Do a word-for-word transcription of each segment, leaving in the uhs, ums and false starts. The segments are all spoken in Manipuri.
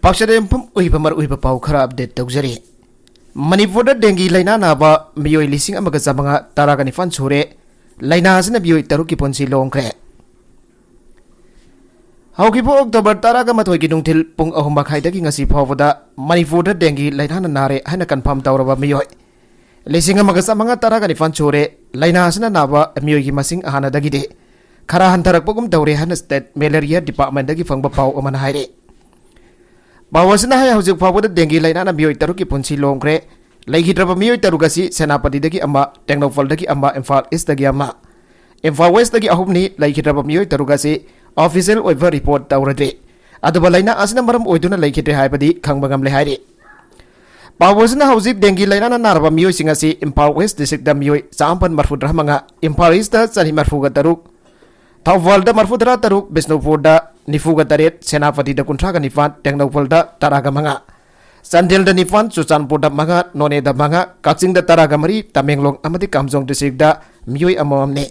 ꯄꯥꯛꯆꯗ ꯌꯨꯝꯐꯝ ꯑꯣꯏꯕ ꯃꯔꯨꯑꯣꯏꯕ ꯄꯥꯎ ꯈꯔ ꯑꯞꯗꯦꯠ ꯇꯧꯖꯔꯤ꯫ ꯃꯅꯤꯄꯨꯔꯗ ꯗꯦꯡꯒꯤ ꯂꯥꯏꯅꯥ ꯅꯥꯕ ꯃꯤꯑꯣꯏ ꯂꯤꯁꯤꯡ ꯑꯃꯒ ꯆꯥꯃꯉꯥ ꯇꯔꯥꯒ ꯅꯤꯄꯥꯟ ꯁꯨꯔꯦ꯫ ꯂꯥꯏꯅꯥ ꯑꯁꯤꯅ ꯃꯤꯑꯣꯏ ꯇꯔꯨꯛꯀꯤ ꯄꯨꯟꯁꯤ ꯂꯣꯡꯈ꯭ꯔꯦ꯫ ꯍꯧꯈꯤꯕ ꯑꯣꯛꯇꯣꯕꯔ ꯇꯔꯥꯒ ꯃꯥꯊꯣꯏꯒꯤ ꯅꯨꯡꯊꯤꯜ ꯄꯨꯡ ꯑꯍꯨꯝ ꯃꯈꯥꯏꯗꯒꯤ ꯉꯁꯤ ꯐꯥꯎꯕꯗ ꯃꯅꯤꯄꯨꯔꯗ ꯗꯦꯡꯒꯤ ꯂꯥꯏꯅꯥꯅ ꯅꯥꯔꯦ ꯍꯥꯏꯅ ꯀꯟꯐꯥꯔꯝ ꯇꯧꯔꯕ ꯃꯤꯑꯣꯏ ꯂꯤꯁꯤꯡ ꯑꯃꯒ ꯆꯥꯃꯉꯥ ꯇꯔꯥꯒ ꯅꯤꯄꯥꯟ ꯁꯨꯔꯦ꯫ ꯂꯥꯏꯅꯥ ꯑꯁꯤꯅ ꯅꯥꯕ ꯃꯤꯑꯣꯏꯒꯤ ꯃꯁꯤꯡ ꯍꯥꯟꯅꯗꯒꯤꯗꯤ ꯈꯔ ꯍꯟꯊꯔꯛꯄꯒꯨꯝ ꯇꯧꯔꯦ ꯍꯥꯏꯅ ꯁ꯭ꯇꯦꯠ ꯃꯦꯂꯦꯔꯤꯌꯥ ꯗꯤꯄꯥꯔꯠꯃꯦꯟꯗꯒꯤ ꯐꯪꯕ ꯄꯥꯎ ꯑꯃꯅ ꯍꯥꯏꯔꯤ꯫ ꯄꯥꯎ ꯑꯁꯤꯅ ꯍꯥꯏ, ꯍꯧꯖꯤꯛ ꯐꯥꯎꯕꯗ ꯗꯦꯡꯒꯤ ꯂꯥꯏꯅꯥꯅ ꯃꯤꯑꯣꯏ ꯇꯔꯨꯛꯀꯤ ꯄꯨꯟꯁꯤ ꯂꯣꯡꯈ꯭ꯔꯦ꯫ ꯂꯩꯈꯤꯗ꯭ꯔꯕ ꯃꯤꯑꯣꯏ ꯇꯔꯨꯛ ꯑꯁꯤ ꯁꯦꯅꯥꯄꯇꯤꯗꯒꯤ ꯑꯃ, ꯇꯦꯡꯅꯧꯄꯜꯗꯒꯤ ꯑꯃ, ꯏꯝꯐꯥꯜ ꯏꯁꯇꯒꯤ ꯑꯃ, ꯏꯝꯐꯥꯜ ꯋꯦꯁꯇꯒꯤ ꯑꯍꯨꯝꯅꯤ꯫ ꯂꯩꯈꯤꯗ꯭ꯔꯕ ꯃꯤꯑꯣꯏ ꯇꯔꯨꯛ ꯑꯁꯤ ꯑꯣꯐꯤꯁꯤꯌꯦꯜ ꯑꯣꯏꯕ ꯔꯤꯄꯣꯔꯠ ꯇꯧꯔꯗ꯭ꯔꯤ꯫ ꯑꯗꯨꯕꯨ ꯂꯥꯏꯅꯥ ꯑꯁꯤꯅ ꯃꯔꯝ ꯑꯣꯏꯗꯨꯅ ꯂꯩꯈꯤꯗ꯭ꯔꯦ ꯍꯥꯏꯕꯗꯤ ꯈꯪꯕ ꯉꯝꯂꯦ ꯍꯥꯏꯔꯤ꯫ ꯄꯥꯎ ꯑꯁꯤꯅ ꯍꯧꯖꯤꯛ ꯗꯦꯡꯒꯤ ꯂꯥꯏꯅꯥꯅ ꯅꯥꯔꯕ ꯃꯤꯑꯣꯏꯁꯤꯡ ꯑꯁꯤ ꯏꯝꯐꯥꯜ ꯋꯦꯁ ꯗꯤꯁꯇ꯭ꯔꯤꯛꯇ ꯃꯤꯑꯣꯏ ꯆꯥꯃꯥꯄꯟ ꯃꯔꯐꯨꯇꯔꯥ ꯃꯉꯥ, ꯏꯝꯐꯥꯜ ꯏꯁꯇ ꯆꯅꯤ ꯃꯔꯐꯨꯒ ꯇꯔꯨꯛ, ꯊꯧꯕꯥꯜꯗ ꯃꯔꯐꯨꯇꯔꯥ ꯇꯔꯨꯛ, ꯕꯤꯁꯅꯨꯄꯨꯔꯗ ꯅꯤꯐꯨꯒ ꯇꯔꯦꯠ, ꯁꯦꯅꯥꯄꯇꯤꯗ ꯀꯨꯟꯊ꯭ꯔꯥꯒ ꯅꯤꯄꯥꯟ, ꯇꯦꯡꯅꯧꯄꯜꯗ ꯇꯔꯥꯒ ꯃꯉꯥ, ꯆꯥꯟꯗꯦꯜꯗ ꯅꯤꯄꯥꯟ, ꯆꯨꯔꯆꯥꯟꯄꯨꯔꯗ ꯃꯉꯥ, ꯅꯣꯅꯦꯗ ꯃꯉꯥ, ꯀꯛꯆꯤꯡꯗ ꯇꯔꯥꯒ ꯃꯔꯤ, ꯇꯃꯦꯡꯂꯣꯡ ꯑꯃꯗꯤ ꯀꯥꯝꯖꯣꯡ ꯗꯤꯁꯇ꯭ꯔꯤꯛꯇ ꯃꯤꯑꯣꯏ ꯑꯃꯃꯝꯅꯤ꯫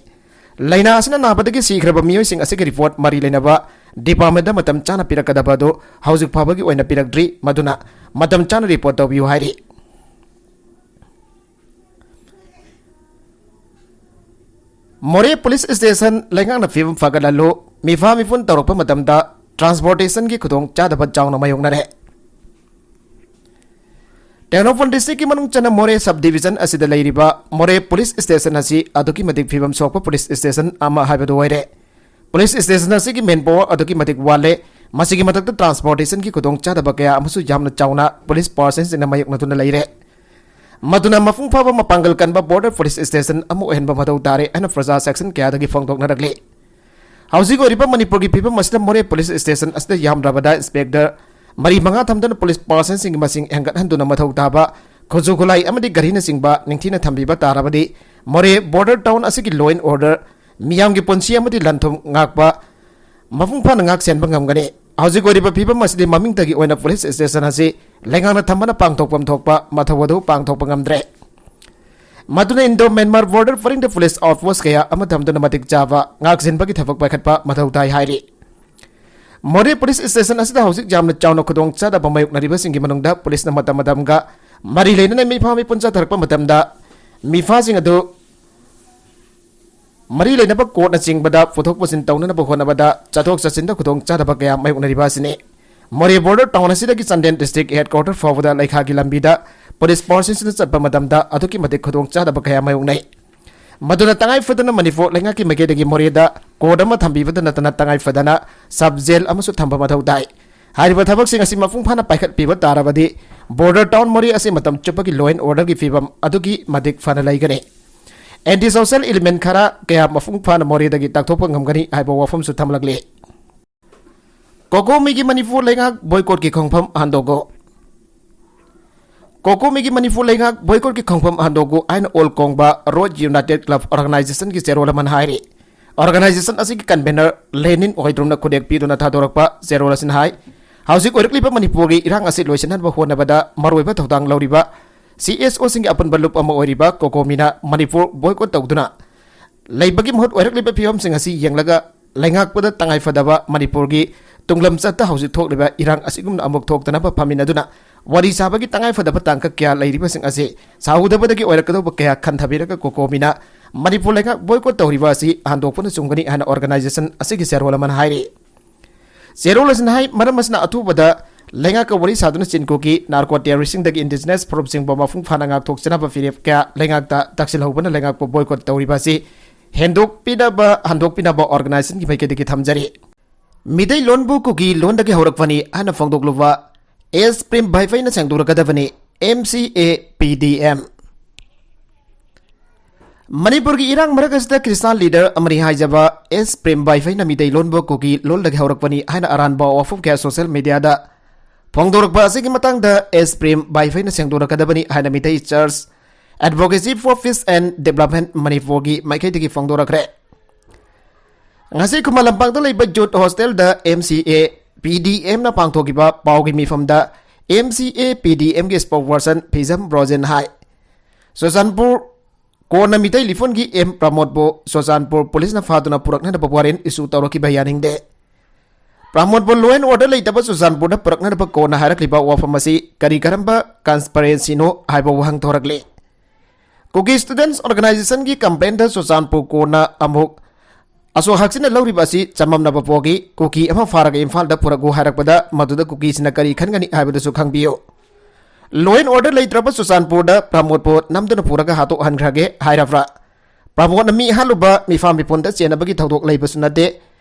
ꯂꯥꯏꯅꯥ ꯑꯁꯤꯅ ꯅꯥꯕꯗꯒꯤ ꯁꯤꯈ꯭ꯔꯕ ꯃꯤꯑꯣꯏꯁꯤꯡ ꯑꯁꯤꯒꯤ ꯔꯤꯄꯣꯔꯠ ꯃꯔꯤ ꯂꯩꯅꯕ ꯗꯤꯄꯥꯔꯠꯃꯦꯟꯗ ꯃꯇꯝ ꯆꯥꯅ ꯄꯤꯔꯛꯀꯗꯕ ꯑꯗꯨ ꯍꯧꯖꯤꯛ ꯐꯥꯎꯕꯒꯤ ꯑꯣꯏꯅ ꯄꯤꯔꯛꯇ꯭ꯔꯤ꯫ ꯃꯗꯨꯅ ꯃꯇꯝ ꯆꯥꯅ ꯔꯤꯄꯣꯔꯠ ꯇꯧꯕꯤꯌꯨ ꯍꯥꯏꯔꯤ꯫ ꯃꯣꯔꯦ ꯄꯨꯂꯤꯁ ꯁ꯭ꯇꯦꯁꯟ ꯂꯩꯉꯥꯛꯅ ꯐꯤꯕꯝ ꯐꯒꯠꯍꯜꯂꯨ, ꯃꯤꯐꯥ ꯃꯤꯄꯨꯟ ꯇꯧꯔꯛꯄ ꯃꯇꯝꯗ ꯇ꯭ꯔꯥꯟꯁꯄꯣꯔꯇꯦꯁꯟꯒꯤ ꯈꯨꯗꯣꯡ ꯆꯥꯗꯕ ꯆꯥꯎꯅ ꯃꯥꯌꯣꯛꯅꯔꯦ꯫ ꯇꯦꯡꯅꯧꯄꯜ ꯗꯤꯁꯇ꯭ꯔꯤꯛꯀꯤ ꯃꯅꯨꯡ ꯆꯟꯅ ꯃꯣꯔꯦ ꯁꯕ ꯗꯤꯕꯤꯖꯟ ꯑꯁꯤꯗ ꯂꯩꯔꯤꯕ ꯃꯣꯔꯦ ꯄꯨꯂꯤꯁ ꯁ꯭ꯇꯦꯁꯟ ꯑꯁꯤ ꯑꯗꯨꯛꯀꯤ ꯃꯇꯤꯛ ꯐꯤꯕꯝ ꯁꯣꯛꯄ ꯄꯨꯂꯤꯁ ꯁ꯭ꯇꯦꯁꯟ ꯑꯃ ꯍꯥꯏꯕꯗꯨ ꯑꯣꯏꯔꯦ꯫ ꯄꯨꯂꯤꯁ ꯁ꯭ꯇꯦꯁꯟ ꯑꯁꯤꯒꯤ ꯃꯦꯟ ꯄꯥꯋꯔ ꯑꯗꯨꯛꯀꯤ ꯃꯇꯤꯛ ꯋꯥꯠꯂꯦ꯫ ꯃꯁꯤꯒꯤ ꯃꯊꯛꯇ ꯇ꯭ꯔꯥꯟꯁꯄꯣꯔꯇꯦꯁꯟꯒꯤ ꯈꯨꯗꯣꯡ ꯆꯥꯗꯕ ꯀꯌꯥ ꯑꯃꯁꯨ ꯌꯥꯝꯅ ꯆꯥꯎꯅ ꯄꯨꯂꯤꯁ ꯄꯥꯔꯁꯟꯁꯤꯡꯅ ꯃꯥꯌꯣꯛꯅꯗꯨꯅ ꯂꯩꯔꯦ꯫ ꯃꯗꯨꯅ ꯃꯄꯨꯡ ꯐꯥꯕ ꯃꯄꯥꯡꯒꯜ ꯀꯟꯕ ꯕꯣꯔꯗꯔ ꯄꯨꯂꯤꯁ ꯁ꯭ꯇꯦꯁꯟ ꯑꯃ ꯑꯣꯏꯍꯟꯕ ꯃꯊꯧ ꯇꯥꯔꯦ ꯍꯥꯏꯅ ꯄ꯭ꯔꯖꯥ ꯁꯦꯛꯁꯟ ꯀꯌꯥꯗꯒꯤ ꯐꯣꯡꯗꯣꯛꯅꯔꯛꯂꯤ꯫ ꯍꯧꯖꯤꯛ ꯑꯣꯏꯔꯤꯕ ꯃꯅꯤꯄꯨꯔꯒꯤ ꯐꯤꯕꯝ ꯑꯁꯤꯗ ꯃꯣꯔꯦ ꯄꯨꯂꯤꯁ ꯁ꯭ꯇꯦꯁꯟ ꯑꯁꯤꯗ ꯌꯥꯝꯗ꯭ꯔꯕꯗ ꯏꯟꯁꯄꯦꯛꯇꯔ ꯃꯔꯤ ꯃꯉꯥ ꯊꯝꯗꯨꯅ ꯄꯨꯂꯤꯁ ꯄꯥꯔꯁꯟꯁꯤꯡꯒꯤ ꯃꯁꯤꯡ ꯍꯦꯟꯒꯠꯍꯟꯗꯨꯅ ꯃꯊꯧ ꯇꯥꯕ ꯈꯨꯠꯁꯨ ꯈꯨꯠꯂꯥꯏ ꯑꯃꯗꯤ ꯒꯥꯔꯤꯅꯆꯤꯡꯕ ꯅꯤꯡꯊꯤꯅ ꯊꯝꯕꯤꯕ ꯇꯥꯔꯕꯗꯤ ꯃꯣꯔꯦ ꯕꯣꯔꯗꯔ ꯇꯥꯎꯟ ꯑꯁꯤꯒꯤ ꯂꯣ ꯑꯦꯟ ꯑꯣꯔꯗꯔ, ꯃꯤꯌꯥꯝꯒꯤ ꯄꯨꯟꯁꯤ ꯑꯃꯗꯤ ꯂꯟ ꯊꯨꯝ ꯉꯥꯛꯄ ꯃꯄꯨꯡ ꯐꯥꯅ ꯉꯥꯛ ꯁꯦꯟꯕ ꯉꯝꯒꯅꯤ꯫ ꯍꯧꯖꯤꯛ ꯑꯣꯏꯔꯤꯕ ꯐꯤꯕꯝ ꯑꯁꯤꯗꯤ ꯃꯃꯤꯡꯇꯒꯤ ꯑꯣꯏꯅ ꯄꯨꯂꯤꯁ ꯁ꯭ꯇꯦꯁꯟ ꯑꯁꯤ ꯂꯩꯉꯥꯛꯅ ꯊꯝꯕꯅ ꯄꯥꯡꯊꯣꯛꯐꯝ ꯊꯣꯛꯄ ꯃꯊꯧ ꯑꯗꯨ ꯄꯥꯡꯊꯣꯛꯄ ꯉꯝꯗ꯭ꯔꯦ꯫ ꯃꯗꯨꯅ ꯏꯟꯗꯣ ꯃ꯭ꯌꯥꯟꯃꯥꯔ ꯕꯣꯔꯗꯔ ꯄꯔꯤꯡꯗ ꯄꯨꯂꯤꯁ ꯑꯥꯎꯠꯄꯣꯁ ꯀꯌꯥ ꯑꯃ ꯊꯝꯗꯨꯅ ꯃꯇꯤꯛ ꯆꯥꯕ ꯉꯥꯛꯁꯦꯟꯕꯒꯤ ꯊꯕꯛ ꯄꯥꯏꯈꯠꯄ ꯃꯊꯧ ꯇꯥꯏ ꯍꯥꯏꯔꯤ꯫ ꯃꯣꯔꯦ ꯄꯨꯂꯤꯁ ꯁ꯭ꯇꯦꯁꯟ ꯑꯁꯤꯗ ꯍꯧꯖꯤꯛ ꯌꯥꯝꯅ ꯆꯥꯎꯅ ꯈꯨꯗꯣꯡꯆꯥꯗꯕ ꯃꯥꯌꯣꯛꯅꯔꯤꯕꯁꯤꯡꯒꯤ ꯃꯅꯨꯡꯗ ꯄꯨꯂꯤꯁꯅ ꯃꯇꯝ ꯃꯇꯝꯒ ꯃꯔꯤ ꯂꯩꯅꯅ ꯃꯤꯐꯥ ꯃꯤꯄꯨꯟ ꯆꯠꯊꯔꯛꯄ ꯃꯇꯝꯗ ꯃꯤꯐꯥꯁꯤꯡ ꯑꯗꯨ ꯃꯔꯤ ꯂꯩꯅꯕ ꯀꯣꯔꯠꯅꯆꯤꯡꯕꯗ ꯄꯨꯊꯣꯛ ꯄꯨꯁꯤꯟ ꯇꯧꯅꯅꯕ ꯍꯣꯠꯅꯕꯗ ꯆꯠꯊꯣꯛ ꯆꯠꯁꯤꯟꯗ ꯈꯨꯗꯣꯡꯆꯥꯗꯕ ꯀꯌꯥ ꯃꯥꯌꯣꯛꯅꯔꯤꯕ ꯑꯁꯤꯅꯤ꯫ ꯃꯣꯔꯦ ꯕꯣꯔꯗꯔ ꯇꯥꯎꯟ ꯑꯁꯤꯗꯒꯤ ꯆꯥꯟꯗꯦꯜ ꯗꯤꯁꯇ꯭ꯔꯤꯛ ꯍꯦꯗꯀ꯭ꯋꯥꯔꯇꯔ ꯐꯥꯎꯕꯗ ꯂꯩꯈꯥꯒꯤ ꯂꯝꯕꯤꯗ ꯄꯨꯂꯤꯁ ꯐꯣꯔꯁꯁꯤꯡꯁꯤꯅ ꯆꯠꯄ ꯃꯇꯝꯗ ꯑꯗꯨꯛꯀꯤ ꯃꯇꯤꯛ ꯈꯨꯗꯣꯡꯆꯥꯗꯕ ꯀꯌꯥ ꯃꯥꯌꯣꯛꯅꯩ꯫ ꯃꯗꯨꯅ ꯇꯉꯥꯏ ꯐꯗꯅ ꯃꯅꯤꯄꯨꯔ ꯂꯩꯉꯥꯛꯀꯤ ꯃꯥꯏꯀꯩꯗꯒꯤ ꯃꯣꯔꯦꯗ ꯀꯣꯔꯠ ꯑꯃ ꯊꯝꯕꯤꯕꯗ ꯅꯠꯇꯅ ꯇꯉꯥꯏ ꯐꯗꯅ ꯁꯕ ꯖꯦꯜ ꯑꯃꯁꯨ ꯊꯝꯕ ꯃꯊꯧ ꯇꯥꯏ꯫ ꯍꯥꯏꯔꯤꯕ ꯊꯕꯛꯁꯤꯡ ꯑꯁꯤ ꯃꯄꯨꯡ ꯐꯥꯅ ꯄꯥꯏꯈꯠꯄꯤꯕ ꯇꯥꯔꯕꯗꯤ ꯕꯣꯔꯗꯔ ꯇꯥꯎꯟ ꯃꯣꯔꯦ ꯑꯁꯤ ꯃꯇꯝ ꯆꯨꯞꯄꯒꯤ ꯂꯣ ꯑꯦꯟ ꯑꯣꯔꯗꯔꯒꯤ ꯐꯤꯕꯝ ꯑꯗꯨꯛꯀꯤ ꯃꯇꯤꯛ ꯐꯅ ꯂꯩꯒꯅꯤ꯫ ꯑꯦꯟꯇꯤ ꯁꯣꯁꯦꯜ ꯏꯂꯤꯃꯦꯟ ꯈꯔ ꯀꯌꯥ ꯃꯄꯨꯡ ꯐꯥꯅ ꯃꯣꯔꯦꯗꯒꯤ ꯇꯥꯛꯊꯣꯛꯄ ꯉꯝꯒꯅꯤ ꯍꯥꯏꯕ ꯋꯥꯐꯝꯁꯨ ꯊꯝꯂꯛꯂꯤ꯫ ꯀꯣꯀꯣꯃꯤꯒꯤ ꯃꯅꯤꯄꯨꯔ ꯂꯩꯉꯥꯛ ꯕꯣꯏꯀꯣꯠꯀꯤ ꯈꯣꯡꯐꯝ ꯍꯟꯗꯣꯛꯎ꯫ ꯀꯣꯀꯣꯃꯤꯒꯤ ꯃꯅꯤꯄꯨꯔ ꯂꯩꯉꯥꯛ ꯕꯣꯏꯀꯣꯠꯀꯤ ꯈꯣꯡꯐꯝ ꯍꯟꯗꯣꯛꯎ ꯍꯥꯏꯅ ꯑꯣꯜ ꯀꯣꯡꯕ ꯔꯣꯠ ꯌꯨꯅꯥꯏꯇꯦꯗ ꯀ꯭ꯂꯕ ꯑꯣꯔꯒꯅꯥꯏꯖꯦꯁꯟꯒꯤ ꯆꯦꯔꯣꯜ ꯑꯃꯅ ꯍꯥꯏꯔꯤ꯫ ꯑꯣꯔꯒꯅꯥꯏꯖꯦꯁꯟ ꯑꯁꯤꯒꯤ ꯀꯟꯚꯦꯅꯔ ꯂꯦꯅꯤꯟ ꯑꯣꯏꯗ꯭ꯔꯨꯝꯅ ꯈꯨꯗꯦꯛ ꯄꯤꯗꯨꯅ ꯊꯥꯗꯣꯔꯛꯄ ꯆꯦꯔꯣꯜ ꯑꯁꯤꯅ ꯍꯥꯏ, ꯍꯧꯖꯤꯛ ꯑꯣꯏꯔꯛꯂꯤꯕ ꯃꯅꯤꯄꯨꯔꯒꯤ ꯏꯔꯥꯡ ꯑꯁꯤ ꯂꯣꯏꯁꯤꯟꯅꯕ ꯍꯣꯠꯅꯕꯗ ꯃꯔꯨꯑꯣꯏꯕ ꯊꯧꯗꯥꯡ ꯂꯧꯔꯤꯕ ꯁꯤ ꯑꯦꯁ ꯑꯣꯁꯤꯡꯒꯤ ꯑꯄꯨꯟꯕ ꯂꯨꯞ ꯑꯃ ꯑꯣꯏꯔꯤꯕ ꯀꯣꯀꯣꯃꯤꯅ ꯃꯅꯤꯄꯨꯔ ꯕꯣꯏꯀꯣꯠ ꯇꯧꯗꯨꯅ ꯂꯩꯕꯒꯤ ꯃꯍꯨꯠ ꯑꯣꯏꯔꯛꯂꯤꯕ ꯐꯤꯕꯝꯁꯤꯡ ꯑꯁꯤ ꯌꯦꯡꯂꯒ ꯂꯩꯉꯥꯛꯄꯗ ꯇꯉꯥꯏꯐꯗꯕ ꯃꯅꯤꯄꯨꯔꯒꯤ ꯇꯨꯡꯂꯝꯆꯠꯇ ꯍꯧꯖꯤꯛ ꯊꯣꯛꯂꯤꯕ ꯏꯔꯥꯡ ꯑꯁꯤꯒꯨꯝꯅ ꯑꯃꯨꯛ ꯊꯣꯛꯇꯅꯕ ꯐꯝꯃꯤꯟꯅꯗꯨꯅ ꯋꯥꯔꯤ ꯁꯥꯕꯒꯤ ꯇꯉꯥꯏꯐꯗꯕ ꯇꯥꯡꯀꯛ ꯀꯌꯥ ꯂꯩꯔꯤꯕꯁꯤꯡ ꯑꯁꯤ ꯁꯥꯎꯗꯕꯗꯒꯤ ꯑꯣꯏꯔꯛꯀꯗꯧꯕ ꯀꯌꯥ ꯈꯟꯊꯕꯤꯔꯒ ꯀꯣꯀꯣꯃꯤꯅ ꯃꯅꯤꯄꯨꯔ ꯂꯩꯉꯥꯛ ꯕꯣꯏꯀꯣꯠ ꯇꯧꯔꯤꯕ ꯑꯁꯤ ꯍꯟꯗꯣꯛꯄꯅ ꯆꯨꯝꯒꯅꯤ ꯍꯥꯏꯅ ꯑꯣꯔꯒꯅꯥꯏꯖꯦꯁꯟ ꯑꯁꯤꯒꯤ ꯆꯦꯔꯣꯜ ꯑꯃꯅ ꯍꯥꯏꯔꯤ꯫ ꯆꯦꯔꯣꯜ ꯑꯁꯤꯅ ꯍꯥꯏ, ꯃꯔꯝ ꯑꯁꯤꯅ ꯑꯊꯨꯕꯗ ꯂꯩꯉꯥꯛꯀ ꯋꯥꯔꯤ ꯁꯥꯗꯨꯅ ꯆꯤꯟꯀꯣꯛꯀꯤ ꯅꯥꯔꯀꯣ ꯇꯦꯔꯣꯔꯤꯁꯁꯤꯡꯗꯒꯤ ꯏꯟꯗꯤꯖꯤꯅꯁ ꯐꯨꯔꯨꯞꯁꯤꯡꯕꯨ ꯃꯄꯨꯡ ꯐꯥꯅ ꯉꯥꯛꯊꯣꯛꯆꯅꯕ ꯐꯤꯔꯦꯞ ꯀꯌꯥ ꯂꯩꯉꯥꯛꯇ ꯇꯛꯁꯤꯜꯍꯧꯕꯅ ꯂꯩꯉꯥꯛꯄꯨ ꯕꯣꯏꯀꯣꯠ ꯇꯧꯔꯤꯕ ꯑꯁꯤ ꯍꯦꯟꯗꯣꯛꯄꯤꯅꯕ, ꯍꯟꯗꯣꯛꯄꯤꯅꯕ ꯑꯣꯔꯒꯅꯥꯏꯖꯦꯁꯟꯒꯤ ꯃꯥꯏꯀꯩꯗꯒꯤ ꯊꯝꯖꯔꯤ꯫ ꯃꯤꯇꯩꯂꯣꯟꯕꯨ ꯀꯨꯀꯤ ꯂꯣꯟꯗꯒꯤ ꯍꯧꯔꯛꯄꯅꯤ ꯍꯥꯏꯅ ꯐꯣꯡꯗꯣꯛꯂꯨꯕ ꯑꯦꯁ ꯄ꯭ꯔꯦꯝ ꯚꯥꯏꯐꯩꯅ ꯁꯦꯡꯗꯣꯔꯛꯀꯗꯕꯅꯤ, ꯑꯦꯝ ꯁꯤ ꯑꯦ ꯄꯤ ꯗꯤ ꯑꯦꯝ꯫ ꯃꯅꯤꯄꯨꯔꯒꯤ ꯏꯔꯥꯡ ꯃꯔꯛ ꯑꯁꯤꯗ ꯈ꯭ꯔꯤꯁꯇꯥꯟ ꯂꯤꯗꯔ ꯑꯃꯅꯤ ꯍꯥꯏꯖꯕ ꯑꯦꯁ ꯄ꯭ꯔꯦꯝ ꯚꯥꯏꯐꯩꯅ ꯃꯤꯇꯩꯂꯣꯟꯕꯨ ꯀꯨꯀꯤ ꯂꯣꯟꯗꯒꯤ ꯍꯧꯔꯛꯄꯅꯤ ꯍꯥꯏꯅ ꯑꯔꯥꯟꯕ ꯋꯥꯐꯝ ꯀꯌꯥ ꯁꯣꯁꯤꯌꯦꯜ ꯃꯤꯗꯤꯌꯥꯗ ꯐꯣꯡꯗꯣꯔꯛꯄ ꯑꯁꯤꯒꯤ ꯃꯇꯥꯡꯗ ꯑꯦꯁ ꯄ꯭ꯔꯦꯝ ꯚꯥꯏꯐꯩꯅ ꯁꯦꯡꯗꯣꯔꯛꯀꯗꯕꯅꯤ ꯍꯥꯏꯅ ꯃꯤꯇꯩ ꯆꯔꯆ Advocacy for Peace and Development ꯃꯅꯤꯄꯨꯔꯒꯤ ꯃꯥꯏꯀꯩꯗꯒꯤ ꯐꯣꯡꯗꯣꯔꯛꯈ꯭ꯔꯦ꯫ ꯉꯁꯤ ꯈꯨꯃꯟ ꯂꯝꯄꯥꯛꯇ ꯂꯩꯕ ꯌꯨꯠ ꯍꯣꯁꯇꯦꯜꯗ ꯑꯦꯝ ꯁꯤ ꯑꯦ ꯄꯤ ꯗꯤ ꯑꯦꯝꯅ ꯄꯥꯡꯊꯣꯛꯈꯤꯕ ꯄꯥꯎꯒꯤ ꯃꯤꯐꯝꯗ ꯑꯦꯝ ꯁꯤ ꯑꯦ ꯄꯤ ꯗꯤ ꯑꯦꯝꯒꯤ ꯁ꯭ꯄꯣꯛꯄꯔꯁꯟ ꯐꯤꯖꯝ ꯕ꯭ꯔꯣꯖꯦꯟ ꯍꯥꯏ, ꯆꯨꯔꯆꯥꯟꯄꯨꯔ ꯀꯣꯟꯅ ꯃꯤꯇꯩ ꯂꯤꯐꯣꯟꯒꯤ ꯑꯦꯝ ꯄ꯭ꯔꯃꯣꯗꯄꯨ ꯆꯨꯔꯆꯥꯟꯄꯨꯔ ꯄꯨꯂꯤꯁꯅ ꯐꯥꯗꯨꯅ ꯄꯨꯔꯛꯅꯅꯕ ꯋꯥꯔꯦꯟ ꯏꯁꯨ ꯇꯧꯔꯛꯈꯤꯕ ꯌꯥꯅꯤꯡꯗꯦ꯫ ꯄ꯭ꯔꯃꯣꯗꯄꯨ law and order ꯂꯩꯇꯕ ꯆꯨꯔꯆꯥꯟꯄꯨꯔꯗ ꯄꯨꯔꯛꯅꯅꯕ ꯀꯣꯟꯅ ꯍꯥꯏꯔꯛꯂꯤꯕ ꯋꯥꯐꯝ ꯑꯁꯤ ꯀꯔꯤ ꯀꯔꯝꯕ conspiracyꯅꯣ ꯍꯥꯏꯕ ꯋꯥꯍꯪ ꯊꯣꯔꯛꯂꯤ꯫ Kuki Students Organizationꯒꯤ complaintꯗ ꯆꯨꯔꯆꯥꯟꯄꯨꯔ ꯀꯣꯟꯅ ꯑꯃꯨꯛ ꯑꯁꯣꯛ ꯍꯛꯆꯤꯟꯅ ꯂꯧꯔꯤꯕ ꯑꯁꯤ ꯆꯃꯝꯅꯕ ꯄꯣꯛꯏ꯫ ꯀꯨꯀꯤ ꯑꯃ ꯐꯥꯔꯒ ꯏꯝꯐꯥꯜꯗ ꯄꯨꯔꯛꯎ ꯍꯥꯏꯔꯛꯄꯗ ꯃꯗꯨꯗ ꯀꯨꯀꯤꯁꯤꯡꯅ ꯀꯔꯤ ꯈꯟꯒꯅꯤ ꯍꯥꯏꯕꯗꯨꯁꯨ ꯈꯪꯕꯤꯌꯨ꯫ Law and order ꯂꯩꯇ꯭ꯔꯕ ꯆꯨꯔꯆꯥꯟꯄꯨꯔꯗ ꯄ꯭ꯔꯃꯣꯗꯄꯨ ꯅꯝꯗꯨꯅ ꯄꯨꯔꯒ ꯍꯥꯠꯇꯣꯛꯍꯟꯈ꯭ꯔꯒꯦ ꯍꯥꯏꯔꯕ꯭ꯔꯥ? ꯄ꯭ꯔꯃꯣꯗꯅ ꯃꯤ ꯍꯥꯠꯂꯨꯕ ꯃꯤꯐꯥ ꯃꯤꯄꯨꯟꯗ ꯆꯦꯟꯅꯕꯒꯤ ꯊꯧꯗꯣꯛ ꯂꯩꯕꯁꯨ ꯅꯠꯇꯦ꯫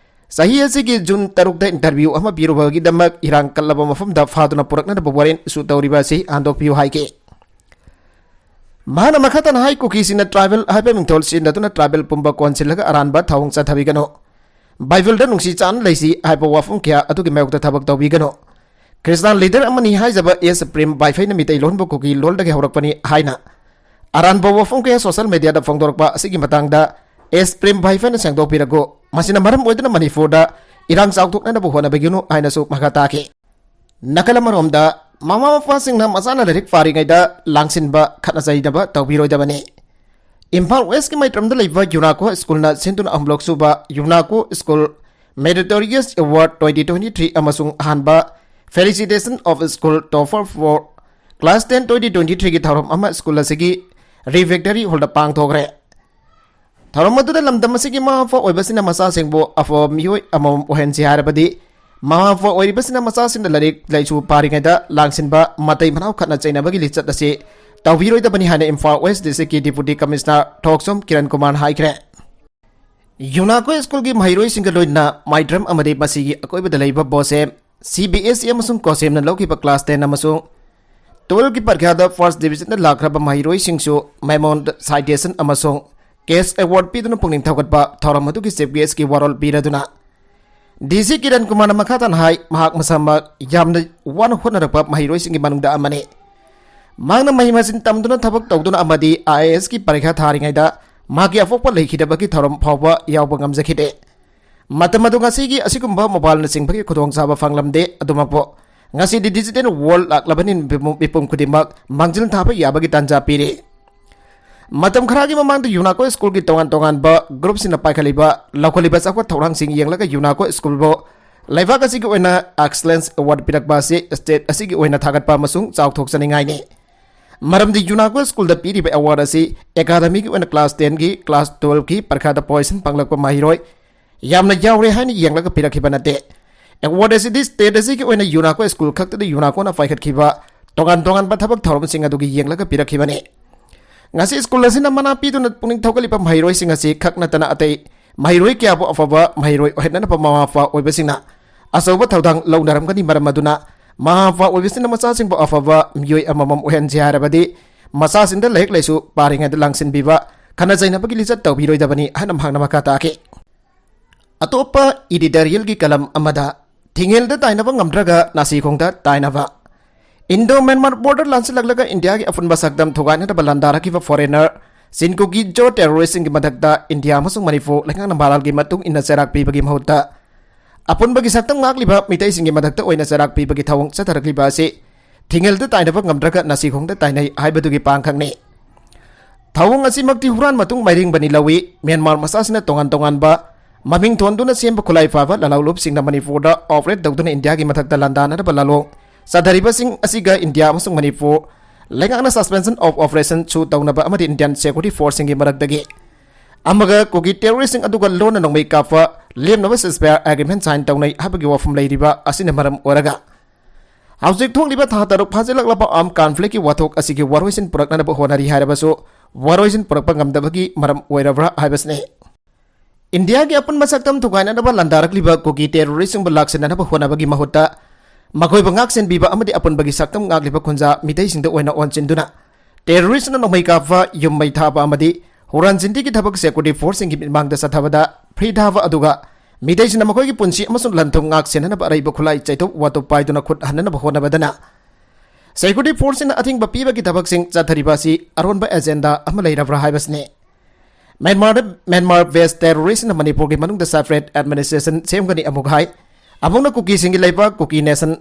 ꯆꯍꯤ ꯑꯁꯤꯒꯤ ꯖꯨꯟ ꯇꯔꯨꯛꯇ interview ꯑꯃ ꯄꯤꯔꯨꯕꯒꯤꯗꯃꯛ ꯏꯔꯥꯡ ꯀꯜꯂꯕ ꯃꯐꯝꯗ ꯐꯥꯗꯨꯅ ꯄꯨꯔꯛꯅꯅꯕ warrant issue ꯇꯧꯔꯤꯕ ꯑꯁꯤ ꯍꯟꯗꯣꯛꯄꯤꯌꯨ ꯍꯥꯏꯈꯤ꯫ ꯃꯍꯥꯛꯅ ꯃꯈꯥ ꯇꯥꯅ ꯍꯥꯏ, ꯀꯨꯀꯤꯁꯤꯡꯅ tribal ꯍꯥꯏꯕ ꯃꯤꯡꯊꯣꯜ ꯁꯤꯖꯤꯟꯅꯗꯨꯅ tribal ꯄꯨꯝꯕ ꯀꯣꯟꯁꯤꯜꯂꯒ ꯑꯔꯥꯟꯕ ꯊꯧꯑꯣꯡ ꯆꯠꯊꯕꯤꯒꯅꯨ꯫ Bible ꯗ ꯅꯨꯡꯁꯤ ꯆꯥꯟꯅ ꯂꯩꯁꯤ ꯍꯥꯏꯕ ꯋꯥꯐꯝ ꯀꯌꯥ ꯑꯗꯨꯒꯤ ꯃꯥꯌꯣꯛꯇ ꯊꯕꯛ ꯇꯧꯕꯤꯒꯅꯨ꯫ Christian leader ꯑꯃꯅꯤ ꯍꯥꯏꯖꯕ ꯑꯦꯁ ꯄ꯭ꯔꯦꯝ ꯚꯥꯏꯐꯩꯅ ꯃꯤꯇꯩ ꯂꯣꯟꯕꯨ ꯀꯨꯀꯤ ꯂꯣꯜꯗꯒꯤ ꯍꯧꯔꯛꯄꯅꯤ ꯍꯥꯏꯅ ꯑꯔꯥꯟꯕ ꯋꯥꯐꯝ ꯀꯌꯥ social media ꯗ ꯐꯣꯡꯗꯣꯔꯛꯄ ꯑꯁꯤꯒꯤ ꯃꯇꯥꯡꯗ ꯑꯦꯁ ꯄ꯭ꯔꯦꯝ ꯚꯥꯏꯐꯩꯅ ꯁꯦꯡꯗꯣꯛꯄꯤꯔꯛꯎ꯫ ꯃꯁꯤꯅ ꯃꯔꯝ ꯑꯣꯏꯗꯨꯅ ꯃꯅꯤꯄꯨꯔꯗ ꯏꯔꯥꯡ ꯆꯥꯎꯊꯣꯛꯅꯅꯕ ꯍꯣꯠꯅꯕꯤꯒꯅꯨ ꯍꯥꯏꯅꯁꯨ ꯃꯈꯥ ꯇꯥꯈꯤ꯫ ꯅꯥꯀꯜ ꯑꯃꯔꯣꯝꯗ, ꯃꯃꯥ ꯃꯄꯥꯁꯤꯡꯅ ꯃꯆꯥꯅ ꯂꯥꯏꯔꯤꯛ ꯄꯥꯔꯤꯉꯩꯗ ꯂꯥꯡꯁꯤꯟꯕ, ꯈꯠꯅ ꯆꯩꯅꯕ ꯇꯧꯕꯤꯔꯣꯏꯗꯕꯅꯤ꯫ ꯏꯝꯐꯥꯜ ꯋꯦꯁꯀꯤ ꯃꯥꯏꯇ꯭ꯔꯝꯗ ꯂꯩꯕ ꯌꯨꯅꯥꯀꯣ ꯁ꯭ꯀꯨꯜꯅ ꯁꯤꯟꯗꯨꯅ ꯑꯍꯨꯝꯂꯛ ꯁꯨꯕ ꯌꯨꯅꯥꯀꯣ school Meritorious Award twenty twenty-three ꯑꯃꯁꯨꯡ ꯑꯍꯥꯟꯕ Felicitation of School Topper for Class ten twenty twenty-threeꯒꯤ ꯊꯧꯔꯝ ꯑꯃ ꯁ꯭ꯀꯨꯜ ꯑꯁꯤꯒꯤ refectory hallꯗ ꯄꯥꯡꯊꯣꯛꯈ꯭ꯔꯦ꯫ ꯊꯧꯔꯝ ꯑꯗꯨꯗ ꯂꯝꯗꯝ ꯑꯁꯤꯒꯤ ꯃꯃꯥ ꯃꯄꯥ ꯑꯣꯏꯕꯁꯤꯡꯅ ꯃꯆꯥꯁꯤꯡꯕꯨ ꯑꯐꯕ ꯃꯤꯑꯣꯏ ꯑꯃꯃꯝ ꯑꯣꯏꯍꯟꯁꯤ ꯍꯥꯏꯔꯕꯗꯤ, ꯃꯃꯥ ꯃꯄꯥ ꯑꯣꯏꯔꯤꯕꯁꯤꯡꯅ ꯃꯆꯥꯁꯤꯡꯅ ꯂꯥꯏꯔꯤꯛ ꯂꯥꯏꯁꯨ ꯄꯥꯔꯤꯉꯩꯗ ꯂꯥꯡꯁꯤꯟꯕ, ꯃꯇꯩ ꯃꯅꯥꯎ ꯈꯠꯅ ꯆꯩꯅꯕꯒꯤ ꯂꯤꯆꯠ ꯑꯁꯤ ꯇꯧꯕꯤꯔꯣꯏꯗꯕꯅꯤ ꯍꯥꯏꯅ ꯏꯝꯐꯥꯜ ꯋꯦꯁ ꯗꯤꯁꯇ꯭ꯔꯤꯛꯀꯤ Deputy Commissioner ꯊꯣꯛꯆꯣꯝ ꯀꯤꯔꯟ ꯀꯨꯃꯥꯔꯅ ꯍꯥꯏꯈ꯭ꯔꯦ꯫ ꯌꯨꯅꯥꯀꯣ ꯁ꯭ꯀꯨꯜꯒꯤ ꯃꯍꯩꯔꯣꯏꯁꯤꯡꯒ ꯂꯣꯏꯅꯅ ꯃꯥꯏꯇ꯭ꯔꯝ ꯑꯃꯗꯤ ꯃꯁꯤꯒꯤ ꯑꯀꯣꯏꯕꯗ ꯂꯩꯕ ꯕꯣꯁꯦꯝ, ꯁꯤ ꯕꯤ ꯑꯦꯁ ꯏ ꯑꯃꯁꯨꯡ ꯀꯣꯁꯦꯝꯅ ꯂꯧꯈꯤꯕ class ten ꯑꯃꯁꯨꯡ twelveꯀꯤ ꯄꯔꯤꯈꯥꯗ first divisionꯗ ꯂꯥꯛꯈ꯭ꯔꯕ ꯃꯍꯩꯔꯣꯏꯁꯤꯡꯁꯨ memorandum, citation ꯑꯃꯁꯨꯡ cash award ꯄꯤꯗꯨꯅ ꯄꯨꯛꯅꯤꯡ ꯊꯧꯒꯠꯄ ꯊꯧꯔꯝ ꯑꯗꯨꯒꯤ chief guestꯀꯤ ꯋꯥꯔꯣꯜ ꯄꯤꯔꯗꯨꯅ ꯗꯤ ꯁꯤ ꯀꯤꯔꯟ ꯀꯨꯃꯥꯔꯅ ꯃꯈꯥ ꯇꯥꯅ ꯍꯥꯏ, ꯃꯍꯥꯛ ꯃꯁꯥꯃꯛ ꯌꯥꯝꯅ ꯋꯥꯅ ꯍꯣꯠꯅꯔꯛꯄ ꯃꯍꯩꯔꯣꯏꯁꯤꯡꯒꯤ ꯃꯅꯨꯡꯗ ꯑꯃꯅꯤ꯫ ꯃꯍꯥꯛꯅ ꯃꯍꯩ ꯃꯁꯤꯡ ꯇꯝꯗꯨꯅ ꯊꯕꯛ ꯇꯧꯗꯨꯅ ꯑꯃꯗꯤ ꯑꯥꯏ ꯑꯦ ꯑꯦꯁꯀꯤ ꯄꯔꯤꯈꯥ ꯊꯥꯔꯤꯉꯩꯗ ꯃꯍꯥꯛꯀꯤ ꯑꯄꯣꯛꯄ ꯂꯩꯈꯤꯗꯕꯒꯤ ꯊꯧꯔꯝ ꯐꯥꯎꯕ ꯌꯥꯎꯕ ꯉꯝꯖꯈꯤꯗꯦ꯫ ꯃꯇꯝ ꯑꯗꯨ ꯉꯁꯤꯒꯤ ꯑꯁꯤꯒꯨꯝꯕ mobileꯅꯆꯤꯡꯕꯒꯤ ꯈꯨꯗꯣꯡꯆꯥꯕ ꯐꯪꯂꯝꯗꯦ꯫ ꯑꯗꯨꯃꯛꯄꯨ ꯉꯁꯤꯗꯤ digital world ꯂꯥꯛꯂꯕꯅꯤꯅ ꯃꯤꯄꯨꯝ, ꯃꯤꯄꯨꯝ ꯈꯨꯗꯤꯡꯃꯛ ꯃꯥꯡꯖꯤꯜ ꯊꯥꯕ ꯌꯥꯕꯒꯤ ꯇꯥꯟꯖꯥ ꯄꯤꯔꯤ꯫ ꯃꯇꯝ ꯈꯔꯒꯤ ꯃꯃꯥꯡꯗ ꯌꯨꯅꯥꯀꯣ ꯁ꯭ꯀꯨꯜꯒꯤ ꯇꯣꯉꯥꯟ ꯇꯣꯉꯥꯟꯕ groupꯁꯤꯡꯅ ꯄꯥꯏꯈꯠꯂꯤꯕ, ꯂꯧꯈꯠꯂꯤꯕ ꯆꯥꯎꯈꯠ ꯊꯧꯔꯥꯡꯁꯤꯡ ꯌꯦꯡꯂꯒ ꯌꯨꯅꯥꯀꯣ ꯁ꯭ꯀꯨꯜꯕꯨ ꯂꯩꯕꯥꯛ ꯑꯁꯤꯒꯤ ꯑꯣꯏꯅ Excellence Award ꯄꯤꯔꯛꯄ ꯑꯁꯤ state ꯑꯁꯤꯒꯤ ꯑꯣꯏꯅ ꯊꯥꯒꯠꯄ ꯑꯃꯁꯨꯡ ꯆꯥꯎꯊꯣꯛꯆꯅꯤꯡꯉꯥꯏꯅꯤ꯫ ꯃꯔꯝꯗꯤ ꯌꯨꯅꯥꯀꯣ ꯁ꯭ꯀꯨꯜꯗ ꯄꯤꯔꯤꯕ award ꯑꯁꯤ ꯑꯦꯀꯥꯗꯃꯤꯒꯤ ꯑꯣꯏꯅ class ten ꯒꯤ, class twelve ꯒꯤ ꯄꯔꯤꯈꯥꯗ position ꯐꯪꯂꯛꯄ ꯃꯍꯩꯔꯣꯏ ꯌꯥꯝꯅ ꯌꯥꯎꯔꯦ ꯍꯥꯏꯅ ꯌꯦꯡꯂꯒ ꯄꯤꯔꯛꯈꯤꯕ ꯅꯠꯇꯦ꯫ Award ꯑꯁꯤꯗꯤ state ꯑꯁꯤꯒꯤ ꯑꯣꯏꯅ ꯌꯨꯅꯥꯀꯣ ꯁ꯭ꯀꯨꯜ ꯈꯛꯇꯗ ꯌꯨꯅꯥꯀꯣꯅ ꯄꯥꯏꯈꯠꯈꯤꯕ ꯇꯣꯉꯥꯟ ꯇꯣꯉꯥꯟꯕ ꯊꯕꯛ ꯊꯧꯔꯝꯁꯤꯡ ꯑꯗꯨꯒꯤ ꯌꯦꯡꯂꯒ ꯄꯤꯔꯛꯈꯤꯕꯅꯤ꯫ ꯉꯁꯤ ꯁ꯭ꯀꯨꯜ ꯑꯁꯤꯅ ꯃꯅꯥ ꯄꯤꯗꯨꯅ ꯄꯨꯛꯅꯤꯡ ꯊꯧꯒꯠꯂꯤꯕ ꯃꯍꯩꯔꯣꯏꯁꯤꯡ ꯑꯁꯤ ꯈꯛ ꯅꯠꯇꯅ ꯑꯇꯩ ꯃꯍꯩꯔꯣꯏ ꯀꯌꯥꯕꯨ ꯑꯐꯕ ꯃꯍꯩꯔꯣꯏ ꯑꯣꯏꯍꯟꯅꯅꯕ ꯃꯃꯥ ꯃꯄꯥ ꯑꯣꯏꯕꯁꯤꯡꯅ ꯑꯆꯧꯕ ꯊꯧꯗꯥꯡ ꯂꯧꯅꯔꯝꯒꯅꯤ꯫ ꯃꯔꯝ ꯑꯗꯨꯅ ꯃꯃꯥ ꯃꯄꯥ ꯑꯣꯏꯕꯁꯤꯡꯅ ꯃꯆꯥꯁꯤꯡꯕꯨ ꯑꯐꯕ ꯃꯤꯑꯣꯏ ꯑꯃꯃꯝ ꯑꯣꯏꯍꯟꯁꯤ ꯍꯥꯏꯔꯕꯗꯤ ꯃꯆꯥꯁꯤꯡꯗ ꯂꯥꯏꯔꯤꯛ ꯂꯥꯏꯁꯨ ꯄꯥꯔꯤꯉꯩꯗ ꯂꯥꯡꯁꯤꯟꯕꯤꯕ, ꯈꯠꯅ ꯆꯩꯅꯕꯒꯤ ꯂꯤꯆꯠ ꯇꯧꯕꯤꯔꯣꯏꯗꯕꯅꯤ ꯍꯥꯏꯅ ꯃꯍꯥꯛꯅ ꯃꯈꯥ ꯇꯥꯈꯤ꯫ ꯑꯇꯣꯞꯄ editorial ꯒꯤ column ꯑꯃꯗ, ꯊꯤꯡꯉꯦꯜꯗ ꯇꯥꯏꯅꯕ ꯉꯝꯗ꯭ꯔꯒ ꯅꯥꯁꯤꯈꯣꯡꯗ ꯇꯥꯏꯅꯕ꯫ Indo Myanmar border ꯂꯥꯟꯁꯤꯜꯂꯛꯂꯒ ꯏꯟꯗꯤꯌꯥꯒꯤ ꯑꯄꯨꯟꯕ ꯁꯛꯇꯝ ꯊꯨꯒꯥꯏꯅꯅꯕ ꯂꯥꯟꯗꯥꯔꯛꯈꯤꯕ foreigner ꯆꯤꯟ ꯀꯨꯀꯤ ꯖꯣ terrorist ꯁꯤꯡꯒꯤ ꯃꯊꯛꯇ ꯏꯟꯗꯤꯌꯥ ꯑꯃꯁꯨꯡ ꯃꯅꯤꯄꯨꯔ ꯂꯩꯉꯥꯛꯅ ꯃꯔꯥꯜꯒꯤ ꯃꯇꯨꯡ ꯏꯟꯅ ꯆꯩꯔꯥꯛ ꯄꯤꯕꯒꯤ ꯃꯍꯨꯠꯇ ꯑꯄꯨꯟꯕꯒꯤ ꯁꯛꯇꯝ ꯉꯥꯛꯂꯤꯕ ꯃꯤꯇꯩꯁꯤꯡꯒꯤ ꯃꯊꯛꯇ ꯑꯣꯏꯅ ꯆꯩꯔꯥꯛ ꯄꯤꯕꯒꯤ ꯊꯧꯑꯣꯡ ꯆꯠꯊꯔꯛꯂꯤꯕ ꯑꯁꯤ ꯊꯤꯡꯉꯦꯜꯗ ꯇꯥꯏꯅꯕ ꯉꯝꯗ꯭ꯔꯒ ꯅꯥꯁꯤꯈꯣꯡꯗ ꯇꯥꯏꯅꯩ ꯍꯥꯏꯕꯗꯨꯒꯤ ꯄꯥꯡꯈꯛꯅꯤ꯫ ꯊꯧꯑꯣꯡ ꯑꯁꯤꯃꯛꯇꯤ ꯍꯨꯔꯥꯟ ꯃꯇꯨꯡ ꯃꯥꯏꯔꯦꯡꯕꯅꯤ ꯂꯧꯏ꯫ ꯃ꯭ꯌꯥꯟꯃꯥꯔ ꯃꯆꯥꯁꯤꯡꯅ ꯇꯣꯉꯥꯟ ꯇꯣꯉꯥꯟꯕ ꯃꯃꯤꯡ ꯊꯣꯟꯗꯨꯅ ꯁꯦꯝꯕ ꯈꯨꯠꯂꯥꯏ ꯐꯥꯕ ꯂꯥꯂꯧꯂꯨꯞꯁꯤꯡꯅ ꯃꯅꯤꯄꯨꯔꯗ operate ꯇꯧꯗꯨꯅ ꯏꯟꯗꯤꯌꯥꯒꯤ ꯃꯊꯛꯇ ꯂꯥꯟꯗꯥꯅꯅꯕ ꯂꯥꯂꯣꯡ ꯆꯠꯊꯔꯤꯕꯁꯤꯡ ꯑꯁꯤꯒ ꯏꯟꯗꯤꯌꯥ ꯑꯃꯁꯨꯡ ꯃꯅꯤꯄꯨꯔ ꯂꯩꯉꯥꯛꯅ suspension of operation ꯁꯨ ꯇꯧꯅꯕ ꯑꯃꯗꯤ Indian security force ꯁꯤꯡꯒꯤ ꯃꯔꯛꯇꯒꯤ ꯑꯃꯒ ꯀꯨꯀꯤ terrorist ꯁꯤꯡ ꯑꯗꯨꯒ ꯂꯣꯟꯅ ꯅꯣꯡꯃꯩ ꯀꯥꯞꯄ ꯂꯦꯞꯅꯕ ceasefire agreement sign ꯇꯧꯅꯩ ꯍꯥꯏꯕꯒꯤ ꯋꯥꯐꯝ ꯂꯩꯔꯤꯕ ꯑꯁꯤꯅ ꯃꯔꯝ ꯑꯣꯏꯔꯒ ꯍꯧꯖꯤꯛ ꯊꯣꯛꯂꯤꯕ ꯊꯥ ꯇꯔꯨꯛ ꯐꯥꯖꯤꯜꯂꯛꯂꯕ armed conflict ꯀꯤ ꯋꯥꯊꯣꯛ ꯑꯁꯤꯒꯤ ꯋꯥꯔꯣꯏꯁꯤꯟ ꯄꯨꯔꯛꯅꯅꯕ ꯍꯣꯠꯅꯔꯤ ꯍꯥꯏꯔꯕꯁꯨ ꯋꯥꯔꯣꯏꯁꯤꯟ ꯄꯨꯔꯛꯄ ꯉꯝꯗꯕꯒꯤ ꯃꯔꯝ ꯑꯣꯏꯔꯕ꯭ꯔꯥ ꯍꯥꯏꯕꯁꯤꯅꯤ꯫ ꯏꯟꯗꯤꯌꯥꯒꯤ ꯑꯄꯨꯟꯕ ꯁꯛꯇꯝ ꯊꯨꯒꯥꯏꯅꯅꯕ ꯂꯥꯟꯗꯥꯔꯛꯂꯤꯕ ꯀꯨꯀꯤ terrorist ꯁꯤꯡꯕꯨ ꯂꯥꯛꯁꯤꯟꯅꯅꯕ ꯍꯣꯠꯅꯕꯒꯤ ꯃꯍꯨꯠꯇ ꯃꯈꯣꯏꯕꯨ ꯉꯥꯛ ꯁꯦꯟꯕꯤꯕ ꯑꯃꯗꯤ ꯑꯄꯨꯟꯕꯒꯤ ꯁꯛꯇꯝ ꯉꯥꯛꯂꯤꯕ ꯈꯨꯟꯖꯥ ꯃꯤꯇꯩꯁꯤꯡꯗ ꯑꯣꯏꯅ ꯑꯣꯟꯁꯤꯟꯗꯨꯅ terrorist ꯅ ꯅꯣꯡꯃꯩ ꯀꯥꯞꯄ, ꯌꯨꯝ ꯃꯩ ꯊꯥꯕ ꯑꯃꯗꯤ ꯍꯨꯔꯥꯟ ꯆꯤꯟꯊꯤꯒꯤ ꯊꯕꯛ security force ꯁꯤꯡꯒꯤ ꯃꯤꯠꯃꯥꯡꯗ ꯆꯠꯊꯕꯗ free ꯊꯥꯕ ꯑꯗꯨꯒ ꯃꯤꯇꯩꯁꯤꯡꯅ ꯃꯈꯣꯏꯒꯤ ꯄꯨꯟꯁꯤ ꯑꯃꯁꯨꯡ ꯂꯟ ꯊꯨꯝ ꯉꯥꯛ ꯁꯦꯟꯅꯅꯕ ꯑꯔꯩꯕ ꯈꯨꯠꯂꯥꯏ ꯆꯩꯊꯨꯞ ꯋꯥꯇꯨꯞ ꯄꯥꯏꯗꯨꯅ ꯈꯨꯠ ꯍꯟꯅꯅꯕ ꯍꯣꯠꯅꯕꯗꯅ security force ꯁꯤꯡꯅ ꯑꯊꯤꯡꯕ ꯄꯤꯕꯒꯤ ꯊꯕꯛꯁꯤꯡ ꯆꯠꯊꯔꯤꯕ ꯑꯁꯤ ꯑꯔꯣꯟꯕ agenda ꯑꯃ ꯂꯩꯔꯕ꯭ꯔꯥ ꯍꯥꯏꯕꯁꯤꯅꯤ꯫ ꯃ꯭ꯌꯥꯟꯃꯥꯔꯗ, ꯃ꯭ꯌꯥꯟꯃꯥꯔ based terrorist ꯅ ꯃꯅꯤꯄꯨꯔꯒꯤ ꯃꯅꯨꯡꯗ separate administration ꯁꯦꯝꯒꯅꯤ ꯑꯃꯨꯛ ꯍꯥꯏ꯫ ꯑꯃꯨꯛꯅ ꯀꯨꯀꯤꯁꯤꯡꯒꯤ ꯂꯩꯕꯥꯛ ꯀꯨꯀꯤ nation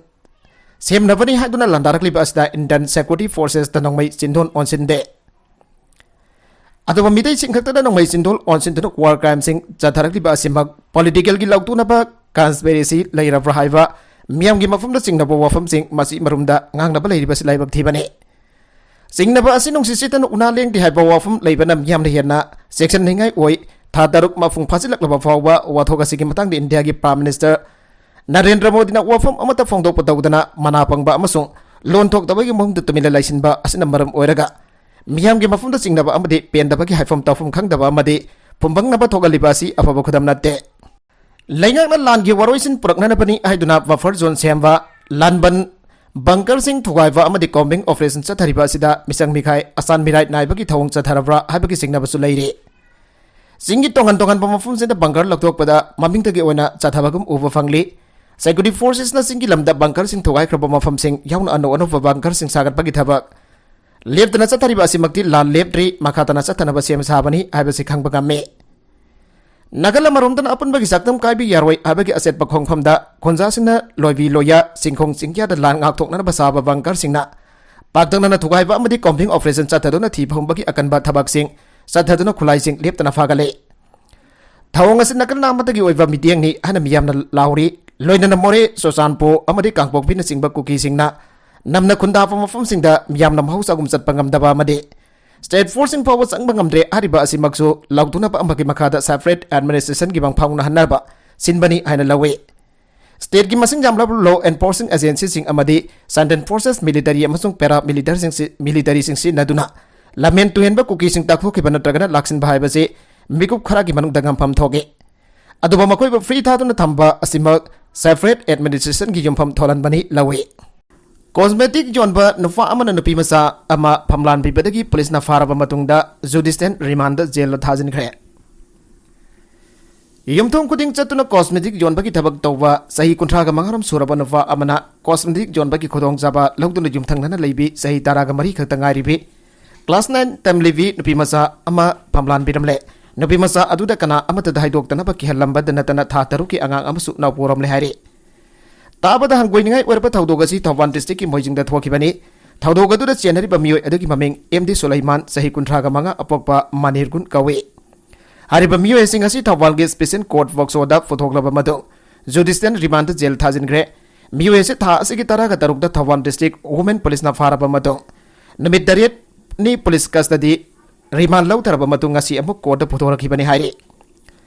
ꯁꯦꯝꯅꯕꯅꯤ ꯍꯥꯏꯗꯨꯅ ꯂꯥꯟꯗꯥꯔꯛꯂꯤꯕ ꯑꯁꯤꯗ Indian security forces ꯇ ꯅꯣꯡꯃꯩ ꯆꯤꯟꯗꯣꯟ ꯑꯣꯟꯁꯤꯟꯗꯦ꯫ ꯑꯗꯨꯕꯨ ꯃꯤꯇꯩꯁꯤꯡ ꯈꯛꯇꯗ ꯅꯣꯡꯃꯩ ꯆꯤꯟꯗꯣꯟ ꯑꯣꯟꯁꯤꯟꯗꯨꯅ war crime ꯁꯤꯡ ꯆꯠꯊꯔꯛꯂꯤꯕ ꯑꯁꯤꯃꯛ political ꯒꯤ ꯂꯧꯇꯨꯅꯕ ꯀꯟꯁꯄꯤꯔꯦꯁꯤ ꯂꯩꯔꯕ꯭ꯔꯥ ꯍꯥꯏꯕ ꯃꯤꯌꯥꯝꯒꯤ ꯃꯐꯝꯗ ꯆꯤꯡꯅꯕ ꯋꯥꯐꯝꯁꯤꯡ ꯃꯁꯤ ꯃꯔꯨꯝꯗ ꯉꯥꯡꯅꯕ ꯂꯩꯔꯤꯕꯁꯤ ꯂꯥꯏꯕꯛ ꯊꯤꯕꯅꯤ꯫ ꯆꯤꯡꯅꯕ ꯑꯁꯤ ꯅꯨꯡꯁꯤꯠ ꯁꯤꯠꯇꯅ ꯎꯅꯥ ꯂꯦꯡꯗꯦ ꯍꯥꯏꯕ ꯋꯥꯐꯝ ꯂꯩꯕꯅ ꯃꯤꯌꯥꯝꯅ ꯍꯦꯟꯅ ꯆꯦꯛꯁꯤꯟꯅꯤꯡꯉꯥꯏ ꯑꯣꯏ꯫ ꯊꯥ ꯇꯔꯨꯛ ꯃꯄꯨꯡ ꯐꯥꯖꯤꯜꯂꯛꯂꯕ ꯐꯥꯎꯕ ꯋꯥꯊꯣꯛ ꯑꯁꯤꯒꯤ ꯃꯇꯥꯡꯗ ꯏꯟꯗꯤꯌꯥꯒꯤ ꯄ꯭ꯔꯥꯏꯝ ꯃꯤꯅꯤꯁꯇꯔ ꯅꯔꯦꯟꯗ꯭ꯔ ꯃꯣꯗꯤꯅ ꯋꯥꯐꯝ ꯑꯃꯠꯇ ꯐꯣꯡꯗꯣꯛꯄ ꯇꯧꯗꯅ ꯃꯅꯥ ꯄꯪꯕ ꯑꯃꯁꯨꯡ ꯂꯣꯟ ꯊꯣꯛꯇꯕꯒꯤ ꯃꯑꯣꯡꯗ ꯇꯨꯃꯤꯟꯅ ꯂꯩꯁꯤꯟꯕ ꯑꯁꯤꯅ ꯃꯔꯝ ꯑꯣꯏꯔꯒ ꯃꯤꯌꯥꯝꯒꯤ ꯃꯐꯝꯗ ꯆꯤꯡꯅꯕ ꯑꯃꯗꯤ ꯄꯦꯟꯗꯕꯒꯤ ꯍꯥꯏꯐꯝ ꯇꯧꯐꯝ ꯈꯪꯗꯕ ꯑꯃꯗꯤ ꯐꯨꯝꯕꯪꯅꯕ ꯊꯣꯛꯍꯜꯂꯤꯕ ꯑꯁꯤ ꯑꯐꯕ ꯈꯨꯗꯝ ꯅꯠꯇꯦ꯫ ꯂꯩꯉꯥꯛꯅ ꯂꯥꯟꯒꯤ ꯋꯥꯔꯣꯏꯁꯤꯟ ꯄꯨꯔꯛꯅꯅꯕꯅꯤ ꯍꯥꯏꯗꯨꯅ ꯕꯐꯔ ꯖꯣꯟ ꯁꯦꯝꯕ, ꯂꯥꯟꯕꯟ, ꯕꯪꯀꯔꯁꯤꯡ ꯊꯨꯒꯥꯏꯕ ꯑꯃꯗꯤ ꯀꯣꯝꯕꯤꯡ ꯑꯣꯄꯔꯦꯁꯟ ꯆꯠꯊꯔꯤꯕ ꯑꯁꯤꯗ ꯃꯤꯆꯪ ꯃꯤꯈꯥꯏ, ꯑꯁꯥꯟ ꯃꯤꯔꯥꯏ ꯅꯥꯏꯕꯒꯤ ꯊꯧꯑꯣꯡ ꯆꯠꯊꯔꯕ꯭ꯔꯥ ꯍꯥꯏꯕꯒꯤ ꯆꯤꯡꯅꯕꯁꯨ ꯂꯩꯔꯤ꯫ ꯆꯤꯡꯒꯤ ꯇꯣꯉꯥꯟ ꯇꯣꯉꯥꯟꯕ ꯃꯐꯝꯁꯤꯡꯗ ꯕꯪꯀꯔ ꯂꯧꯊꯣꯛꯄꯗ ꯃꯃꯤꯡꯗꯒꯤ ꯑꯣꯏꯅ ꯆꯠꯊꯕꯒꯨꯝ ꯎꯕ ꯐꯪꯂꯤ꯫ ꯁꯦꯀ꯭ꯌꯨꯔꯤꯇꯤ ꯐꯣꯔꯁꯦꯁꯅ ꯆꯤꯡꯒꯤ ꯂꯝꯗ ꯕꯪꯀꯔꯁꯤꯡ ꯊꯨꯒꯥꯏꯈ꯭ꯔꯕ ꯃꯐꯝꯁꯤꯡ ꯌꯥꯎꯅ ꯑꯅꯧ ꯑꯅꯧꯕ ꯕꯪꯀꯔꯁꯤꯡ ꯁꯥꯒꯠꯄꯒꯤ ꯊꯕꯛ ꯂꯦꯞꯇꯅ ꯆꯠꯊꯔꯤꯕ ꯑꯁꯤꯃꯛꯇꯤ ꯂꯥꯟ ꯂꯦꯞꯇ꯭ꯔꯤ, ꯃꯈꯥ ꯇꯥꯅ ꯆꯠꯊꯅꯕ ꯁꯦꯝ ꯁꯥꯕꯅꯤ ꯍꯥꯏꯕꯁꯤ ꯈꯪꯕ ꯉꯝꯃꯤ꯫ ꯅꯥꯀꯜ ꯑꯃꯔꯣꯝꯗꯅ ꯑꯄꯨꯟꯕꯒꯤ ꯆꯥꯛꯇꯝ ꯀꯥꯏꯕ ꯌꯥꯔꯣꯏ ꯍꯥꯏꯕꯒꯤ ꯑꯆꯦꯠꯄ ꯈꯣꯡꯐꯝꯗ ꯈꯨꯟꯖꯥꯁꯤꯡꯅ ꯂꯣꯏꯕꯤ ꯂꯣꯏꯌꯥ, ꯆꯤꯡꯈꯣꯡ ꯆꯤꯡꯌꯥꯗ ꯂꯥꯟ ꯉꯥꯛꯊꯣꯛꯅꯅꯕ ꯁꯥꯕ ꯕꯪꯀꯔꯁꯤꯡꯅ ꯄꯥꯛꯇꯛꯅꯅ ꯊꯨꯒꯥꯏꯕ ꯑꯃꯗꯤ ꯀꯣꯝꯕꯤꯡ ꯑꯣꯄꯔꯦꯁꯟ ꯆꯠꯊꯗꯨꯅ ꯊꯤ ꯐꯪꯕꯒꯤ ꯑꯀꯟꯕ ꯊꯕꯛꯁꯤꯡ ꯆꯠꯊꯗꯨꯅ ꯈꯨꯠꯂꯥꯏꯁꯤꯡ ꯂꯦꯞꯇꯅ ꯐꯥꯒꯠꯂꯤ꯫ ꯊꯧꯑꯣꯡ ꯑꯁꯤ ꯅꯥꯀꯜ ꯅꯥꯝꯃꯇꯒꯤ ꯑꯣꯏꯕ ꯃꯤꯠꯌꯦꯡꯅꯤ ꯍꯥꯏꯅ ꯃꯤꯌꯥꯝꯅ ꯂꯥꯎꯔꯤ꯫ ꯂꯣꯏꯅꯅ ꯃꯣꯔꯦ, ꯆꯨꯔꯆꯥꯟꯄꯨꯔ ꯑꯃꯗꯤ ꯀꯥꯡꯄꯣꯛꯄꯤꯅꯆꯤꯡꯕ ꯀꯨꯀꯤꯁꯤꯡꯅ ꯅꯝꯅ ꯈꯨꯟꯗꯥꯕ ꯃꯐꯝꯁꯤꯡꯗ ꯃꯤꯌꯥꯝꯅ ꯃꯍꯧꯁꯥꯒꯨꯝ ꯆꯠꯄ ꯉꯝꯗꯕ ꯑꯃꯗꯤ ꯁ꯭ꯇꯦꯠ ꯐꯣꯔꯁꯁꯤꯡ ꯐꯥꯎꯕ ꯆꯪꯕ ꯉꯝꯗ꯭ꯔꯦ ꯍꯥꯏꯔꯤꯕ ꯑꯁꯤꯃꯛꯁꯨ ꯂꯥꯎꯊꯣꯛꯅꯕ ꯑꯃꯒꯤ ꯃꯈꯥꯗ ꯁꯦꯄꯔꯦꯠ ꯑꯦꯗꯃꯤꯅꯤꯁꯇ꯭ꯔꯦꯁꯟꯒꯤ ꯃꯪꯐꯥꯎꯅꯍꯟꯅꯕ ꯁꯤꯟꯕꯅꯤ ꯍꯥꯏꯅ ꯂꯧꯏ꯫ ꯁ꯭ꯇꯦꯠꯀꯤ ꯃꯁꯤꯡ ꯌꯥꯝꯂꯕ ꯂꯣ ꯑꯦꯟꯐꯣꯔꯁꯤꯡ ꯑꯦꯖꯦꯟꯁꯤꯁꯤꯡ ꯑꯃꯗꯤ ꯁꯦꯟꯇ꯭ꯔꯦꯜ ꯐꯣꯔꯁꯦꯁ, ꯃꯤꯂꯤꯇꯔꯤ ꯑꯃꯁꯨꯡ ꯄꯦꯔꯥ ꯃꯤꯂꯤꯇꯔꯁꯤꯡ ꯁꯤ-, ꯃꯤꯂꯤꯇꯔꯤꯁꯤꯡ ꯁꯤꯖꯤꯟꯅꯗꯨꯅ ꯂꯝꯍꯦꯟ ꯇꯨꯍꯦꯟꯕ ꯀꯨꯀꯤꯁꯤꯡ ꯇꯥꯛꯊꯣꯛꯈꯤꯕ ꯅꯠꯇ꯭ꯔꯒꯅ ꯂꯥꯛꯁꯤꯟꯕ ꯍꯥꯏꯕꯁꯤ ꯃꯤꯀꯨꯞ ꯈꯔꯒꯤ ꯃꯅꯨꯡꯗ ꯉꯝꯐꯝ ꯊꯣꯛꯏ꯫ ꯑꯗꯨꯕꯨ ꯃꯈꯣꯏꯕꯨ ꯐ꯭ꯔꯤ ꯊꯥꯗꯨꯅ ꯊꯝꯕ ꯑꯁꯤꯃꯛ ꯁꯦꯄꯔꯦꯠ ꯑꯦꯗꯃꯤꯅꯤꯁꯇ꯭ꯔꯦꯁꯟꯒꯤ ꯌꯨꯝꯐꯝ ꯊꯣꯜꯍꯟꯕꯅꯤ ꯂꯧꯏ꯫ ꯀꯣꯁꯃꯦꯇꯤꯛ ꯌꯣꯟꯕ ꯅꯨꯄꯥ ꯑꯃꯅ ꯅꯨꯄꯤ ꯃꯆꯥ ꯑꯃ ꯐꯝꯂꯥꯟꯕꯤꯕꯗꯒꯤ ꯄꯨꯂꯤꯁꯅ ꯐꯥꯔꯕ ꯃꯇꯨꯡꯗ ꯖꯨꯗꯤꯁꯤꯌꯦꯜ ꯔꯤꯃꯥꯟꯗ ꯖꯦꯜꯗ ꯊꯥꯖꯤꯟꯈ꯭ꯔꯦ꯫ ꯌꯨꯝꯊꯣꯡ ꯈꯨꯗꯤꯡ ꯆꯠꯇꯨꯅ ꯀꯣꯁꯃꯦꯇꯤꯛ ꯌꯣꯟꯕꯒꯤ ꯊꯕꯛ ꯇꯧꯕ ꯆꯍꯤ ꯀꯨꯟꯊ꯭ꯔꯥꯒ ꯃꯉꯥꯔꯣꯝ ꯁꯨꯔꯕ ꯅꯨꯄꯥ ꯑꯃꯅ ꯀꯣꯁꯃꯦꯇꯤꯛ ꯌꯣꯟꯕꯒꯤ ꯈꯨꯗꯣꯡꯆꯥꯕ ꯂꯧꯗꯨꯅ ꯌꯨꯝꯊꯪꯅꯅ ꯂꯩꯕꯤ ꯆꯍꯤ ꯇꯔꯥꯒ ꯃꯔꯤ ꯈꯛꯇ ꯉꯥꯏꯔꯤꯕꯤ ꯀ꯭ꯂꯥꯁ ꯅꯥꯏꯟ ꯇꯝꯂꯤꯕꯤ ꯅꯨꯄꯤ ꯃꯆꯥ ꯑꯃ ꯐꯝꯂꯥꯟꯕꯤꯔꯝꯂꯦ꯫ ꯅꯨꯄꯤ ꯃꯆꯥ ꯑꯗꯨꯗ ꯀꯅꯥ ꯑꯃꯠꯇꯗ ꯍꯥꯏꯗꯣꯛꯇꯅꯕ ꯀꯤꯍꯜꯂꯝꯕꯗ ꯅꯠꯇꯅ ꯊꯥ ꯇꯔꯨꯛꯀꯤ ꯑꯉꯥꯡ ꯑꯃꯁꯨ ꯅꯥꯎꯄꯣꯔꯝꯂꯦ ꯍꯥꯏꯔꯤ꯫ ꯇꯥꯕꯗ ꯍꯪꯒꯣꯏꯅꯤꯡꯉꯥꯏ ꯑꯣꯏꯔꯕ ꯊꯧꯗꯣꯛ ꯑꯁꯤ ꯊꯧꯕꯥꯜ ꯗꯤꯁꯇ꯭ꯔꯤꯛꯀꯤ ꯃꯣꯏꯖꯤꯡꯗ ꯊꯣꯛꯈꯤꯕꯅꯤ꯫ ꯊꯧꯗꯣꯛ ꯑꯗꯨꯗ ꯆꯦꯟꯅꯔꯤꯕ ꯃꯤꯑꯣꯏ ꯑꯗꯨꯒꯤ ꯃꯃꯤꯡ ꯑꯦꯝ ꯗꯤ ꯁꯨꯂꯩꯃꯥꯟ, ꯆꯍꯤ ꯀꯨꯟꯊ꯭ꯔꯥꯒ ꯃꯉꯥ, ꯑꯄꯣꯛꯄ ꯃꯅꯤꯔꯒꯨꯟ ꯀꯧꯏ꯫ ꯍꯥꯏꯔꯤꯕ ꯃꯤꯑꯣꯏꯁꯤꯡ ꯑꯁꯤ ꯊꯧꯕꯥꯜꯒꯤ ꯁ꯭ꯄꯦꯁꯤꯌꯦꯜ ꯀꯣꯔꯠ ꯐꯣꯛꯁꯣꯗ ꯄꯨꯊꯣꯛꯂꯕ ꯃꯇꯨꯡ ꯖꯨꯗꯤꯁꯤꯌꯦꯜ ꯔꯤꯃꯥꯟꯗ ꯖꯦꯜ ꯊꯥꯖꯤꯟꯈ꯭ꯔꯦ꯫ ꯃꯤꯑꯣꯏ ꯑꯁꯤ ꯊꯥ ꯑꯁꯤꯒꯤ ꯇꯔꯥꯒ ꯇꯔꯨꯛꯇ ꯊꯧꯕꯥꯜ ꯗꯤꯁꯇ꯭ꯔꯤꯛ ꯋꯨꯃꯦꯟ ꯄꯨꯂꯤꯁꯅ ꯐꯥꯔꯕ ꯃꯇꯨꯡ ꯅꯨꯃꯤꯠ ꯇꯔꯦꯠꯅꯤ ꯄꯨꯂꯤꯁ ꯀꯁꯇꯗꯤ ꯔꯤꯃꯥꯟ ꯂꯧꯊꯔꯕ ꯃꯇꯨꯡ ꯉꯁꯤ ꯑꯃꯨꯛ ꯀꯣꯔꯠꯇ ꯄꯨꯊꯣꯔꯛꯈꯤꯕꯅꯤ ꯍꯥꯏꯔꯤ꯫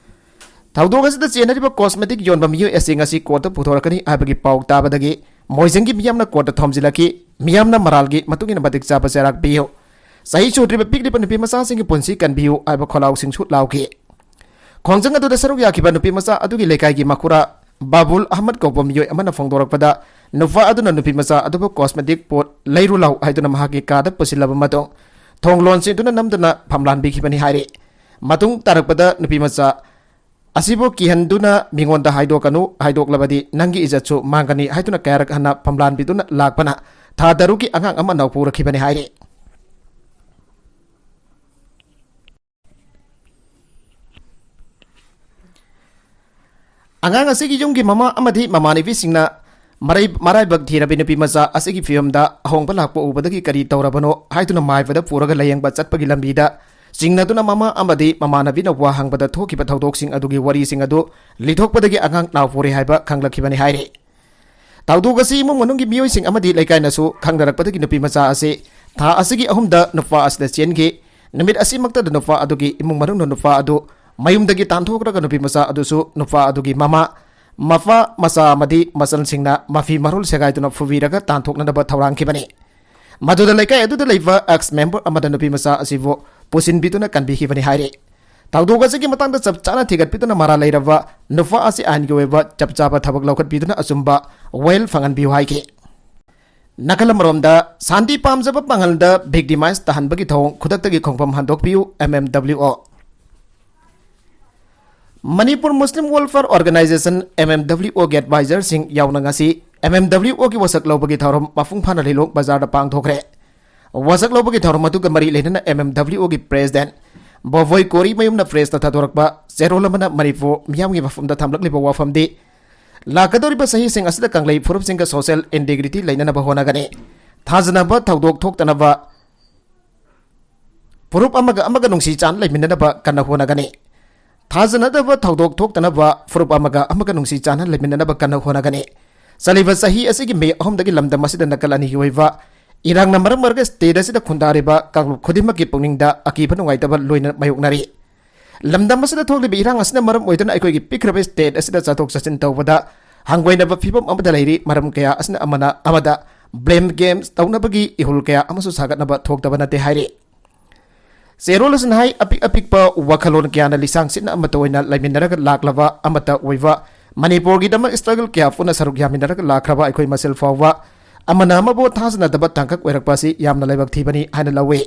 ꯊꯧꯗꯣꯛ ꯑꯁꯤꯗ ꯆꯦꯟꯅꯔꯤꯕ ꯀꯣꯁꯃꯦꯇꯤꯛ ꯌꯣꯟꯕ ꯃꯤꯑꯣꯏ ꯑꯁꯤ ꯉꯁꯤ ꯀꯣꯔꯠꯇ ꯄꯨꯊꯣꯔꯛꯀꯅꯤ ꯍꯥꯏꯕꯒꯤ ꯄꯥꯎ ꯇꯥꯕꯗꯒꯤ ꯃꯣꯏꯖꯤꯡꯒꯤ ꯃꯤꯌꯥꯝꯅ ꯀꯣꯔꯠꯇ ꯊꯣꯝꯖꯤꯜꯂꯛꯈꯤ꯫ ꯃꯤꯌꯥꯝꯅ ꯃꯔꯥꯜꯒꯤ ꯃꯇꯨꯡ ꯏꯟꯅ ꯃꯇꯤꯛ ꯆꯥꯕ ꯆꯩꯔꯥꯛ ꯄꯤꯌꯨ, ꯆꯍꯤ ꯁꯨꯗ꯭ꯔꯤꯕ ꯄꯤꯛꯂꯤꯕ ꯅꯨꯄꯤ ꯃꯆꯥꯁꯤꯡꯒꯤ ꯄꯨꯟꯁꯤ ꯀꯟꯕꯤꯌꯨ ꯍꯥꯏꯕ ꯈꯣꯜꯂꯥꯎꯁꯤꯡꯁꯨ ꯂꯥꯎꯈꯤ꯫ ꯈꯣꯡꯖꯪ ꯑꯗꯨꯗ ꯁꯔꯨꯛ ꯌꯥꯈꯤꯕ ꯅꯨꯄꯤ ꯃꯆꯥ ꯑꯗꯨꯒꯤ ꯂꯩꯀꯥꯏꯒꯤ ꯃꯈꯨꯔꯥ ꯕꯥꯕꯨꯜ ꯑꯍꯃꯗ ꯀꯧꯕ ꯃꯤꯑꯣꯏ ꯑꯃꯅ ꯐꯣꯡꯗꯣꯔꯛꯄꯗ, ꯅꯨꯄꯥ ꯑꯗꯨꯅ ꯅꯨꯄꯤ ꯃꯆꯥ ꯑꯗꯨꯕꯨ ꯀꯣꯁꯃꯦꯇꯤꯛ ꯄꯣꯠ ꯂꯩꯔꯨ ꯂꯥꯎ ꯍꯥꯏꯗꯨꯅ ꯃꯍꯥꯛꯀꯤ ꯀꯥꯗ ꯄꯨꯁꯤꯜꯂꯕ ꯃꯇꯨꯡ ꯊꯣꯡ ꯂꯣꯟꯁꯤꯟꯗꯨꯅ ꯅꯝꯗꯨꯅ ꯐꯝꯂꯥꯟꯕꯤꯈꯤꯕꯅꯤ ꯍꯥꯏꯔꯤ꯫ ꯃꯇꯨꯡ ꯇꯥꯔꯛꯄꯗ ꯅꯨꯄꯤ ꯃꯆꯥ ꯑꯁꯤꯕꯨ ꯀꯤꯍꯟꯗꯨꯅ ꯃꯤꯉꯣꯟꯗ ꯍꯥꯏꯗꯣꯛꯀꯅꯨ, ꯍꯥꯏꯗꯣꯛꯂꯕꯗꯤ ꯅꯪꯒꯤ ꯏꯖꯠꯁꯨ ꯃꯥꯡꯒꯅꯤ ꯍꯥꯏꯗꯨꯅ ꯀꯌꯥꯔꯛ ꯍꯟꯅ ꯐꯝꯂꯥꯟꯕꯤꯗꯨꯅ ꯂꯥꯛꯄꯅ ꯊꯥ ꯇꯔꯨꯛꯀꯤ ꯑꯉꯥꯡ ꯑꯃ ꯅꯧꯄꯨꯔꯛꯈꯤꯕꯅꯤ ꯍꯥꯏꯔꯤ꯫ ꯑꯉꯥꯡ ꯑꯁꯤꯒꯤ ꯌꯨꯝꯒꯤ ꯃꯃꯥ ꯑꯃꯗꯤ ꯃꯃꯥꯟꯅꯕꯤꯁꯤꯡꯅ ꯃꯔꯩ-, ꯃꯔꯥꯏꯕꯛ ꯊꯤꯔꯕꯤ ꯅꯨꯄꯤ ꯃꯆꯥ ꯑꯁꯤꯒꯤ ꯐꯤꯕꯝꯗ ꯑꯍꯣꯡꯕ ꯂꯥꯛꯄ ꯎꯕꯗꯒꯤ ꯀꯔꯤ ꯇꯧꯔꯕꯅꯣ ꯍꯥꯏꯗꯨꯅ ꯃꯥꯏꯕꯗ ꯄꯨꯔꯒ ꯂꯥꯌꯦꯡꯕ ꯆꯠꯄꯒꯤ ꯂꯝꯕꯤꯗ ꯆꯤꯡꯅꯗꯨꯅ ꯃꯃꯥ ꯑꯃꯗꯤ ꯃꯃꯥꯟꯅꯕꯤꯅ ꯋꯥ ꯍꯪꯕꯗ ꯊꯣꯛꯈꯤꯕ ꯊꯧꯗꯣꯛꯁꯤꯡ ꯑꯗꯨꯒꯤ ꯋꯥꯔꯤꯁꯤꯡ ꯑꯗꯨ ꯂꯤꯊꯣꯛꯄꯗꯒꯤ ꯑꯉꯥꯡ ꯅꯥꯎ ꯄꯨꯔꯦ ꯍꯥꯏꯕ ꯈꯪꯂꯛꯈꯤꯕꯅꯤ ꯍꯥꯏꯔꯤ꯫ ꯊꯧꯗꯣꯛ ꯑꯁꯤ ꯏꯃꯨꯡ ꯃꯅꯨꯡꯒꯤ ꯃꯤꯑꯣꯏꯁꯤꯡ ꯑꯃꯗꯤ ꯂꯩꯀꯥꯏꯅꯁꯨ ꯈꯪꯅꯔꯛꯄꯗꯒꯤ ꯅꯨꯄꯤ ꯃꯆꯥ ꯑꯁꯤ ꯊꯥ ꯑꯁꯤꯒꯤ ꯑꯍꯨꯝꯗ ꯅꯨꯄꯥ ꯑꯁꯤꯗ ꯆꯦꯟꯈꯤ꯫ ꯅꯨꯃꯤꯠ ꯑꯁꯤꯃꯛꯇꯗ ꯅꯨꯄꯥ ꯑꯗꯨꯒꯤ ꯏꯃꯨꯡ ꯃꯅꯨꯡꯅ ꯅꯨꯄꯥ ꯑꯗꯨ ꯃꯌꯨꯝꯗꯒꯤ ꯇꯥꯟꯊꯣꯛꯈ꯭ꯔꯒ ꯅꯨꯄꯤ ꯃꯆꯥ ꯑꯗꯨꯁꯨ ꯅꯨꯄꯥ ꯑꯗꯨꯒꯤ ꯃꯃꯥ, ꯃꯄꯥ, ꯃꯆꯥ ꯑꯃꯗꯤ ꯃꯆꯜꯁꯤꯡꯅ ꯃꯐꯤ ꯃꯔꯣꯜ ꯁꯦꯒꯥꯏꯗꯨꯅ ꯐꯨꯕꯤꯔꯒ ꯇꯥꯟꯊꯣꯛꯅꯅꯕ ꯊꯧꯔꯥꯡꯈꯤꯕꯅꯤ꯫ ꯃꯗꯨꯗ ꯂꯩꯀꯥꯏ ꯑꯗꯨꯗ ꯂꯩꯕ ꯑꯦꯛꯁ ꯃꯦꯝꯕꯔ ꯑꯃꯗ ꯅꯨꯄꯤ ꯃꯆꯥ ꯑꯁꯤꯕꯨ ꯄꯨꯁꯤꯟꯕꯤꯗꯨꯅ ꯀꯟꯕꯤꯈꯤꯕꯅꯤ ꯍꯥꯏꯔꯤ꯫ ꯊꯧꯗꯣꯛ ꯑꯁꯤꯒꯤ ꯃꯇꯥꯡꯗ ꯆꯞ ꯆꯥꯅ ꯊꯤꯒꯠꯄꯤꯗꯨꯅ ꯃꯔꯥꯜ ꯂꯩꯔꯕ ꯅꯨꯄꯥ ꯑꯁꯤ ꯑꯥꯏꯟꯒꯤ ꯑꯣꯏꯕ ꯆꯞ ꯆꯥꯕ ꯊꯕꯛ ꯂꯧꯈꯠꯄꯤꯗꯨꯅ ꯑꯆꯨꯝꯕ ꯋꯥꯌꯦꯜ ꯐꯪꯍꯟꯕꯤꯌꯨ ꯍꯥꯏꯈꯤ꯫ ꯅꯥꯀꯜ ꯑꯃꯔꯣꯝꯗ, ꯁꯥꯟꯇꯤ ꯄꯥꯝꯖꯕ ꯄꯥꯡꯒꯜꯗ ꯚꯤꯛꯇꯤꯃꯥꯏꯖ ꯇꯥꯍꯟꯕꯒꯤ ꯊꯧꯑꯣꯡ ꯈꯨꯗꯛꯇꯒꯤ ꯈꯣꯡꯐꯝ ꯍꯟꯗꯣꯛꯄꯤꯌꯨ, M M W O. Manipur Muslim welfare organisation, M M W ꯑꯣꯒꯤ ꯑꯦꯗꯚꯥꯏꯖꯔꯁꯤꯡ ꯌꯥꯎꯅ ꯉꯁꯤ ꯑꯦꯝ ꯑꯦꯝ ꯗꯕ꯭ꯂꯤꯎ ꯑꯣꯒꯤ ꯋꯥꯁꯛ ꯂꯧꯕꯒꯤ ꯊꯧꯔꯝ ꯃꯄꯨꯡ ꯐꯥꯅ ꯂꯤꯂꯣꯡ ꯕꯖꯥꯔꯗ ꯄꯥꯡꯊꯣꯛꯈ꯭ꯔꯦ꯫ ꯋꯥꯁꯛ ꯂꯧꯕꯒꯤ ꯊꯧꯔꯝ ꯑꯗꯨꯒ ꯃꯔꯤ ꯂꯩꯅꯅ ꯑꯦꯝ ꯑꯦꯝ ꯗꯕ꯭ꯂꯤꯎ ꯑꯣꯒꯤ ꯄ꯭ꯔꯦꯁꯤꯗꯦꯟꯠ ꯕꯣꯕꯣꯏ ꯀꯣꯔꯤꯃꯌꯨꯝꯅ ꯄ꯭ꯔꯦꯁꯇ ꯊꯥꯗꯣꯔꯛꯄ ꯆꯦꯔꯣꯜ ꯑꯃꯅ ꯃꯅꯤꯄꯨꯔ ꯃꯤꯌꯥꯝꯒꯤ ꯃꯐꯝꯗ ꯊꯝꯂꯛꯂꯤꯕ ꯋꯥꯐꯝꯗꯤ, ꯂꯥꯛꯀꯗꯧꯔꯤꯕ ꯆꯍꯤꯁꯤꯡ ꯑꯁꯤꯗ ꯀꯪꯂꯩ ꯐꯨꯔꯨꯞꯁꯤꯡꯒ ꯁꯣꯁꯤꯌꯦꯜ ꯏꯟꯇꯤꯒ꯭ꯔꯤꯇꯤ ꯂꯩꯅꯅꯕ ꯍꯣꯠꯅꯒꯅꯤ꯫ ꯊꯥꯖꯅꯕ ꯊꯧꯗꯣꯛ ꯊꯣꯛꯇꯅꯕ ꯐꯨꯔꯨꯞ ꯑꯃꯒ ꯑꯃꯒ ꯅꯨꯡꯁꯤ ꯆꯥꯟꯅ ꯂꯩꯃꯤꯟꯅꯅꯕ ꯀꯟꯅ ꯍꯣꯠꯅꯒꯅꯤ꯫ ꯊꯥꯖꯅꯗꯕ ꯊꯧꯗꯣꯛ ꯊꯣꯛꯇꯅꯕ ꯐꯨꯔꯨꯞ ꯑꯃꯒ ꯑꯃꯒ ꯅꯨꯡꯁꯤ ꯆꯥꯟꯅ ꯂꯩꯃꯤꯟꯅꯅꯕ ꯀꯟꯅ ꯍꯣꯠꯅꯒꯅꯤ꯫ ꯆꯠꯂꯤꯕ ꯆꯍꯤ ꯑꯁꯤꯒꯤ ꯃꯦ ꯑꯍꯨꯝꯗꯒꯤ ꯂꯝꯗꯝ ꯑꯁꯤꯗ ꯅꯥꯀꯜ ꯑꯅꯤꯒꯤ ꯑꯣꯏꯕ ꯏꯔꯥꯡꯅ ꯃꯔꯝ ꯑꯣꯏꯔꯒ ꯁ꯭ꯇꯦꯠ ꯑꯁꯤꯗ ꯈꯨꯟꯗꯥꯔꯤꯕ ꯀꯥꯡꯂꯨꯞ ꯈꯨꯗꯤꯡꯃꯛꯀꯤ ꯄꯨꯛꯅꯤꯡꯗ ꯑꯀꯤꯕ ꯅꯨꯡꯉꯥꯏꯇꯕ ꯂꯣꯏꯅ ꯃꯥꯌꯣꯛꯅꯔꯤ꯫ ꯂꯝꯗꯝ ꯑꯁꯤꯗ ꯊꯣꯛꯂꯤꯕ ꯏꯔꯥꯡ ꯑꯁꯤꯅ ꯃꯔꯝ ꯑꯣꯏꯗꯨꯅ ꯑꯩꯈꯣꯏꯒꯤ ꯄꯤꯛꯈ꯭ꯔꯕ ꯁ꯭ꯇꯦꯠ ꯑꯁꯤꯗ ꯆꯠꯊꯣꯛ ꯆꯠꯁꯤꯟ ꯇꯧꯕꯗ ꯍꯪꯒꯣꯏꯅꯕ ꯐꯤꯕꯝ ꯑꯃꯗ ꯂꯩꯔꯤ꯫ ꯃꯔꯝ ꯀꯌꯥ ꯑꯁꯤꯅ ꯑꯃꯅ ꯑꯃꯗ ꯕ꯭ꯂꯦꯝ ꯒꯦꯝ ꯇꯧꯅꯕꯒꯤ ꯏꯍꯨꯜ ꯀꯌꯥ ꯑꯃꯁꯨ ꯁꯥꯒꯠꯅꯕ ꯊꯣꯛꯇꯕ ꯅꯠꯇꯦ ꯍꯥꯏꯔꯤ꯫ ꯆꯦꯔꯣꯜ ꯑꯁꯤꯅ ꯍꯥꯏ, ꯑꯄꯤꯛ ꯑꯄꯤꯛꯄ ꯋꯥꯈꯜꯂꯣꯟ ꯀꯌꯥꯅ ꯂꯤꯁꯥꯡ ꯁꯤꯠꯅ ꯑꯃꯠꯇ ꯑꯣꯏꯅ ꯂꯩꯃꯤꯟꯅꯔꯒ ꯂꯥꯛꯂꯕ ꯑꯃꯠꯇ ꯑꯣꯏꯕ ꯃꯅꯤꯄꯨꯔꯒꯤꯗꯃꯛ ꯁ꯭ꯇ꯭ꯔꯒꯜ ꯀꯌꯥ ꯄꯨꯟꯅ ꯁꯔꯨꯛ ꯌꯥꯃꯤꯟꯅꯔꯒ ꯂꯥꯛꯈ꯭ꯔꯕ ꯑꯩꯈꯣꯏ ꯃꯁꯦꯜ ꯐꯥꯎꯕ ꯑꯃꯅ ꯑꯃꯕꯨ ꯊꯥꯖꯅꯗꯕ ꯇꯥꯡꯀꯛ ꯑꯣꯏꯔꯛꯄ ꯑꯁꯤ ꯌꯥꯝꯅ ꯂꯥꯏꯕꯛ ꯊꯤꯕꯅꯤ ꯍꯥꯏꯅ ꯂꯧꯏ꯫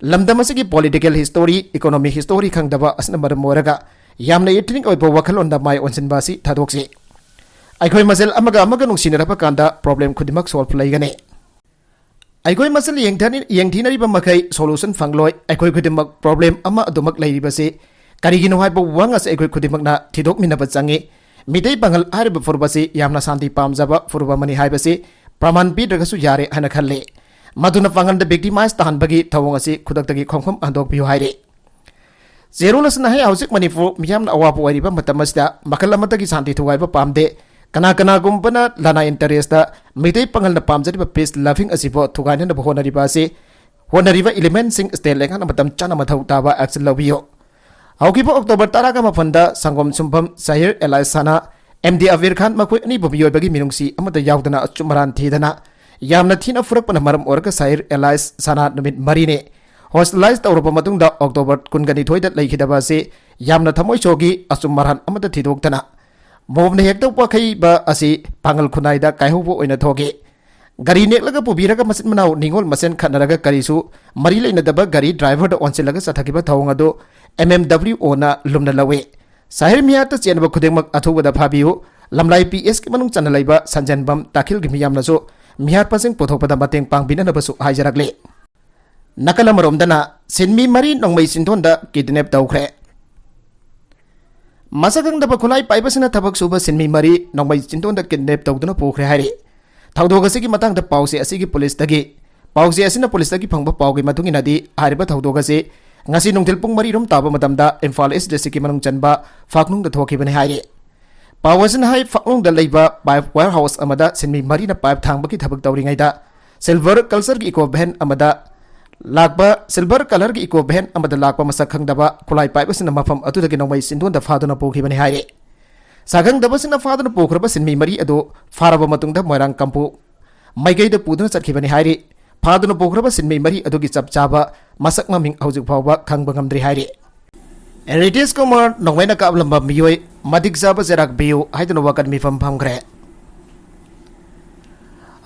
ꯂꯝꯗꯝ ꯑꯁꯤꯒꯤ ꯄꯣꯂꯤꯇꯤꯀꯦꯜ ꯍꯤꯁꯇꯣꯔꯤ, ꯏꯀꯣꯅꯣꯃꯤ ꯍꯤꯁꯇꯣꯔꯤ ꯈꯪꯗꯕ ꯑꯁꯤꯅ ꯃꯔꯝ ꯑꯣꯏꯔꯒ ꯌꯥꯝꯅ ꯏꯊꯅꯤꯛ ꯑꯣꯏꯕ ꯋꯥꯈꯜꯂꯣꯟꯗ ꯃꯥꯏ ꯑꯣꯟꯁꯤꯟꯕ ꯑꯁꯤ ꯊꯥꯗꯣꯛꯁꯤ꯫ ꯑꯩꯈꯣꯏ ꯃꯁꯦꯜ ꯑꯃꯒ ꯑꯃꯒ ꯅꯨꯡꯁꯤꯅꯔꯛꯄ ꯀꯥꯟꯗ ꯄ꯭ꯔꯣꯕ꯭ꯂꯦꯝ ꯈꯨꯗꯤꯡꯃꯛ ꯁꯣꯜꯚ ꯂꯩꯒꯅꯤ꯫ ꯑꯩꯈꯣꯏ ꯃꯁꯦꯜ ꯌꯦꯡꯊꯅ-, ꯌꯦꯡꯊꯤꯅꯔꯤꯕ ꯃꯈꯩ ꯁꯣꯂꯨꯁꯟ ꯐꯪꯂꯣꯏ꯫ ꯑꯩꯈꯣꯏ ꯈꯨꯗꯤꯡꯃꯛ ꯄ꯭ꯔꯣꯕ꯭ꯂꯦꯝ ꯑꯃ ꯑꯗꯨꯃꯛ ꯂꯩꯔꯤꯕꯁꯤ ꯀꯔꯤꯒꯤꯅꯣ ꯍꯥꯏꯕ ꯋꯥꯍꯪ ꯑꯁꯤ ꯑꯩꯈꯣꯏ ꯈꯨꯗꯤꯡꯃꯛꯅ ꯊꯤꯗꯣꯛꯃꯤꯟꯅꯕ ꯆꯪꯏ꯫ ꯃꯤꯇꯩ ꯄꯥꯉꯜ ꯍꯥꯏꯔꯤꯕ ꯐꯨꯔꯨꯞ ꯑꯁꯤ ꯌꯥꯝꯅ ꯁꯥꯟꯇꯤ ꯄꯥꯝꯖꯕ ꯐꯨꯔꯨꯞ ꯑꯃꯅꯤ ꯍꯥꯏꯕꯁꯤ ꯄ꯭ꯔꯃꯥꯟ ꯄꯤꯗ꯭ꯔꯒꯁꯨ ꯌꯥꯔꯦ ꯍꯥꯏꯅ ꯈꯜꯂꯤ꯫ ꯃꯗꯨꯅ ꯄꯥꯉꯜꯗ ꯚꯤꯛꯇꯤꯃꯥꯏꯖ ꯇꯥꯍꯟꯕꯒꯤ ꯊꯧꯑꯣꯡ ꯑꯁꯤ ꯈꯨꯗꯛꯇꯒꯤ ꯈꯣꯡꯐꯝ ꯍꯟꯗꯣꯛꯄꯤꯌꯨ ꯍꯥꯏꯔꯤ꯫ ꯆꯦꯔꯣꯜ ꯑꯁꯤꯅ ꯍꯥꯏ, ꯍꯧꯖꯤꯛ ꯃꯅꯤꯄꯨꯔ ꯃꯤꯌꯥꯝꯅ ꯑꯋꯥꯕ ꯑꯣꯏꯔꯤꯕ ꯃꯇꯝ ꯑꯁꯤꯗ ꯃꯈꯜ ꯑꯃꯠꯇꯒꯤ ꯁꯥꯟꯇꯤ ꯊꯨꯒꯥꯏꯕ ꯄꯥꯝꯗꯦ꯫ ꯀꯅꯥ ꯀꯅꯥꯒꯨꯝꯕꯅ ꯂꯅꯥꯏ ꯏꯟꯇꯔꯦꯁꯇ ꯃꯤꯇꯩ ꯄꯥꯉꯜꯅ ꯄꯥꯝꯖꯔꯤꯕ ꯄꯤꯁ ꯂꯚꯤꯡ ꯑꯁꯤꯕꯨ ꯊꯨꯒꯥꯏꯅꯅꯕ ꯍꯣꯠꯅꯔꯤꯕ ꯑꯁꯤ, ꯍꯣꯠꯅꯔꯤꯕ ꯏꯂꯤꯃꯦꯟꯁꯤꯡ ꯁ꯭ꯇꯦꯠ ꯂꯩꯉꯥꯛꯅ ꯃꯇꯝ ꯆꯥꯅ ꯃꯊꯧ ꯇꯥꯕ ꯑꯦꯛꯁꯟ ꯂꯧꯕꯤꯌꯨ꯫ ꯍꯧꯈꯤꯕ ꯑꯣꯛꯇꯣꯕꯔ ꯇꯔꯥꯒ ꯃꯥꯄꯟꯗ ꯁꯪꯒꯣꯝ ꯁꯨꯝꯐꯝ ꯁꯍꯤꯔ ꯑꯦꯂꯥꯏꯁ ꯁꯅꯥ, ꯑꯦꯝ ꯗꯤ ꯑꯕꯤꯔ ꯈꯥꯟ ꯃꯈꯣꯏ ꯑꯅꯤꯕꯨ ꯃꯤꯑꯣꯏꯕꯒꯤ ꯃꯤꯅꯨꯡꯁꯤ ꯑꯃꯠꯇ ꯌꯥꯎꯗꯅ ꯑꯆꯨꯝ ꯑꯔꯥꯟ ꯊꯤꯗꯅ ꯌꯥꯝꯅ ꯊꯤꯅ ꯐꯨꯔꯛꯄꯅ ꯃꯔꯝ ꯑꯣꯏꯔꯒ ꯁꯍꯤꯔ ꯑꯦꯂꯥꯏꯁ ꯁꯅꯥ ꯅꯨꯃꯤꯠ ꯃꯔꯤꯅꯤ ꯍꯣꯁꯄꯤꯇꯥꯂꯥꯏꯖ ꯇꯧꯔꯕ ꯃꯇꯨꯡꯗ ꯑꯣꯛꯇꯣꯕꯔ ꯀꯨꯟꯒ ꯅꯤꯊꯣꯏꯗ ꯂꯩꯈꯤꯗꯕ ꯑꯁꯤ ꯌꯥꯝꯅ ꯊꯃꯣꯏ ꯁꯣꯛꯏ꯫ ꯑꯆꯨꯝ ꯑꯔꯥꯟ ꯑꯃꯠꯇ ꯊꯤꯗꯣꯛꯇꯅ ꯃꯣꯕꯅ ꯍꯦꯛꯇ ꯋꯥꯈꯩꯕ ꯑꯁꯤ ꯄꯥꯡꯒꯜ ꯈꯨꯟꯅꯥꯏꯗ ꯀꯥꯏꯍꯧꯕ ꯑꯣꯏꯅ ꯊꯣꯛꯏ꯫ ꯒꯥꯔꯤ ꯅꯦꯛꯂꯒ ꯄꯨꯕꯤꯔꯒ ꯃꯆꯤꯟ ꯃꯅꯥꯎ ꯅꯤꯉꯣꯜ ꯃꯁꯦꯟ ꯈꯠꯅꯔꯒ ꯀꯔꯤꯁꯨ ꯃꯔꯤ ꯂꯩꯅꯗꯕ ꯒꯥꯔꯤ ꯗ꯭ꯔꯥꯏꯚꯔꯗ ꯑꯣꯟꯁꯤꯜꯂꯒ ꯆꯠꯊꯈꯤꯕ ꯊꯧꯑꯣꯡ ꯑꯗꯨ ꯑꯦꯝ ꯑꯦꯝ ꯗꯕ꯭ꯂꯤꯎ ꯑꯣꯅ ꯂꯨꯝꯅ ꯂꯧꯏ꯫ ꯁꯍꯤꯔ ꯃꯤꯍꯥꯠꯇ ꯆꯦꯟꯕ ꯈꯨꯗꯤꯡꯃꯛ ꯑꯊꯨꯕꯗ ꯐꯥꯕꯤꯌꯨ꯫ ꯂꯝꯂꯥꯏ ꯄꯤ ꯑꯦꯁꯀꯤ ꯃꯅꯨꯡ ꯆꯟꯅ ꯂꯩꯕ ꯁꯟꯖꯦꯟꯕꯝ ꯇꯥꯈꯤꯜꯒꯤ ꯃꯤꯌꯥꯝꯅꯁꯨ ꯃꯤꯍꯥꯠꯄꯁꯤꯡ ꯄꯨꯊꯣꯛꯄꯗ ꯃꯇꯦꯡ ꯄꯥꯡꯕꯤꯅꯅꯕꯁꯨ ꯍꯥꯏꯖꯔꯛꯂꯤ꯫ ꯅꯥꯀꯜ ꯑꯃꯔꯣꯝꯗꯅ ꯁꯤꯟꯃꯤ ꯃꯔꯤ ꯅꯣꯡꯃꯩ ꯆꯤꯟꯗꯣꯟꯗ ꯀꯤꯗꯅꯦꯞ ꯇꯧꯈ꯭ꯔꯦ꯫ ꯃꯁꯛ ꯈꯪꯗꯕ ꯈꯨꯠꯂꯥꯏ ꯄꯥꯏꯕꯁꯤꯡꯅ ꯊꯕꯛ ꯁꯨꯕ ꯁꯤꯟꯃꯤ ꯃꯔꯤ ꯅꯣꯡꯃꯩ ꯆꯤꯟꯗꯣꯟꯗ ꯀꯤꯗꯅꯦꯞ ꯇꯧꯗꯨꯅ ꯄꯨꯈ꯭ꯔꯦ ꯍꯥꯏꯔꯤ꯫ ꯊꯧꯗꯣꯛ ꯑꯁꯤꯒꯤ ꯃꯇꯥꯡꯗ ꯄꯥꯎꯆꯦ ꯑꯁꯤꯒꯤ ꯄꯨꯂꯤꯁꯇꯒꯤ, ꯄꯥꯎꯆꯦ ꯑꯁꯤꯅ ꯄꯨꯂꯤꯁꯇꯒꯤ ꯐꯪꯕ ꯄꯥꯎꯒꯤ ꯃꯇꯨꯡ ꯏꯟꯅꯗꯤ, ꯍꯥꯏꯔꯤꯕ ꯊꯧꯗꯣꯛ ꯑꯁꯤ ꯉꯁꯤ ꯅꯨꯡꯊꯤꯜ ꯄꯨꯡ ꯃꯔꯤ ꯔꯣꯝ ꯇꯥꯕ ꯃꯇꯝꯗ ꯏꯝꯐꯥꯜ ꯏꯁ ꯗꯤꯁꯇ꯭ꯔꯤꯛꯀꯤ ꯃꯅꯨꯡ ꯆꯟꯕ ꯐꯥꯛꯅꯨꯡꯗ ꯊꯣꯛꯈꯤꯕꯅꯤ ꯍꯥꯏꯔꯤ꯫ ꯄꯥꯎ ꯑꯁꯤꯅ ꯍꯥꯏ, ꯐꯥꯛꯅꯨꯡꯗ ꯂꯩꯕ ꯄꯥꯏꯞ ꯋꯦꯌꯔ ꯍꯥꯎꯁ ꯑꯃꯗ ꯁꯤꯟꯃꯤ ꯃꯔꯤꯅ ꯄꯥꯏꯞ ꯊꯥꯡꯕꯒꯤ ꯊꯕꯛ ꯇꯧꯔꯤꯉꯩꯗ ꯁꯤꯜꯚꯔ ꯀꯂꯔꯒꯤ ꯏꯀꯣ ꯚꯦꯟ ꯑꯃꯗ ꯂꯥꯛꯄ, ꯁꯤꯜꯚꯔ ꯀꯂꯔꯒꯤ ꯏꯀꯣ ꯚꯦꯟ ꯑꯃꯗ ꯂꯥꯛꯄ ꯃꯁꯛ ꯈꯪꯗꯕ ꯈꯨꯠꯂꯥꯏ ꯄꯥꯏꯞ ꯑꯁꯤꯅ ꯃꯐꯝ ꯑꯗꯨꯗꯒꯤ ꯅꯣꯡꯃꯩ ꯆꯤꯟꯗꯣꯟꯗ ꯐꯥꯗꯨꯅ ꯄꯨꯈꯤꯕꯅꯤ ꯍꯥꯏꯔꯤ꯫ ꯁꯛꯈꯪꯗꯕꯁꯤꯡꯅ ꯐꯥꯗꯨꯅ ꯄꯨꯈ꯭ꯔꯕ ꯁꯤꯟꯃꯤ ꯃꯔꯤ ꯑꯗꯨ ꯐꯥꯔꯕ ꯃꯇꯨꯡꯗ ꯃꯣꯏꯔꯥꯡ ꯀꯝꯄꯨ ꯃꯥꯏꯀꯩꯗ ꯄꯨꯗꯨꯅ ꯆꯠꯈꯤꯕꯅꯤ ꯍꯥꯏꯔꯤ꯫ ꯐꯥꯗꯨꯅ ꯄꯨꯈ꯭ꯔꯕ ꯁꯤꯟꯃꯤ ꯃꯔꯤ ꯑꯗꯨꯒꯤ ꯆꯞ ꯆꯥꯕ ꯃꯁꯛ ꯃꯃꯤꯡ ꯍꯧꯖꯤꯛ ꯐꯥꯎꯕ ꯈꯪꯕ ꯉꯝꯗ꯭ꯔꯤ ꯍꯥꯏꯔꯤ꯫ ꯔꯤꯇꯦꯁ ꯀꯨꯃꯥꯔ ꯅꯣꯡꯃꯩꯅ ꯀꯥꯞꯂꯝꯕ ꯃꯤꯑꯣꯏ ꯃꯇꯤꯛ ꯆꯥꯕ ꯆꯩꯔꯥꯛ ꯄꯤꯌꯨ ꯍꯥꯏꯗꯨꯅ ꯋꯥꯀꯠ ꯃꯤꯐꯝ ꯐꯝꯈ꯭ꯔꯦ꯫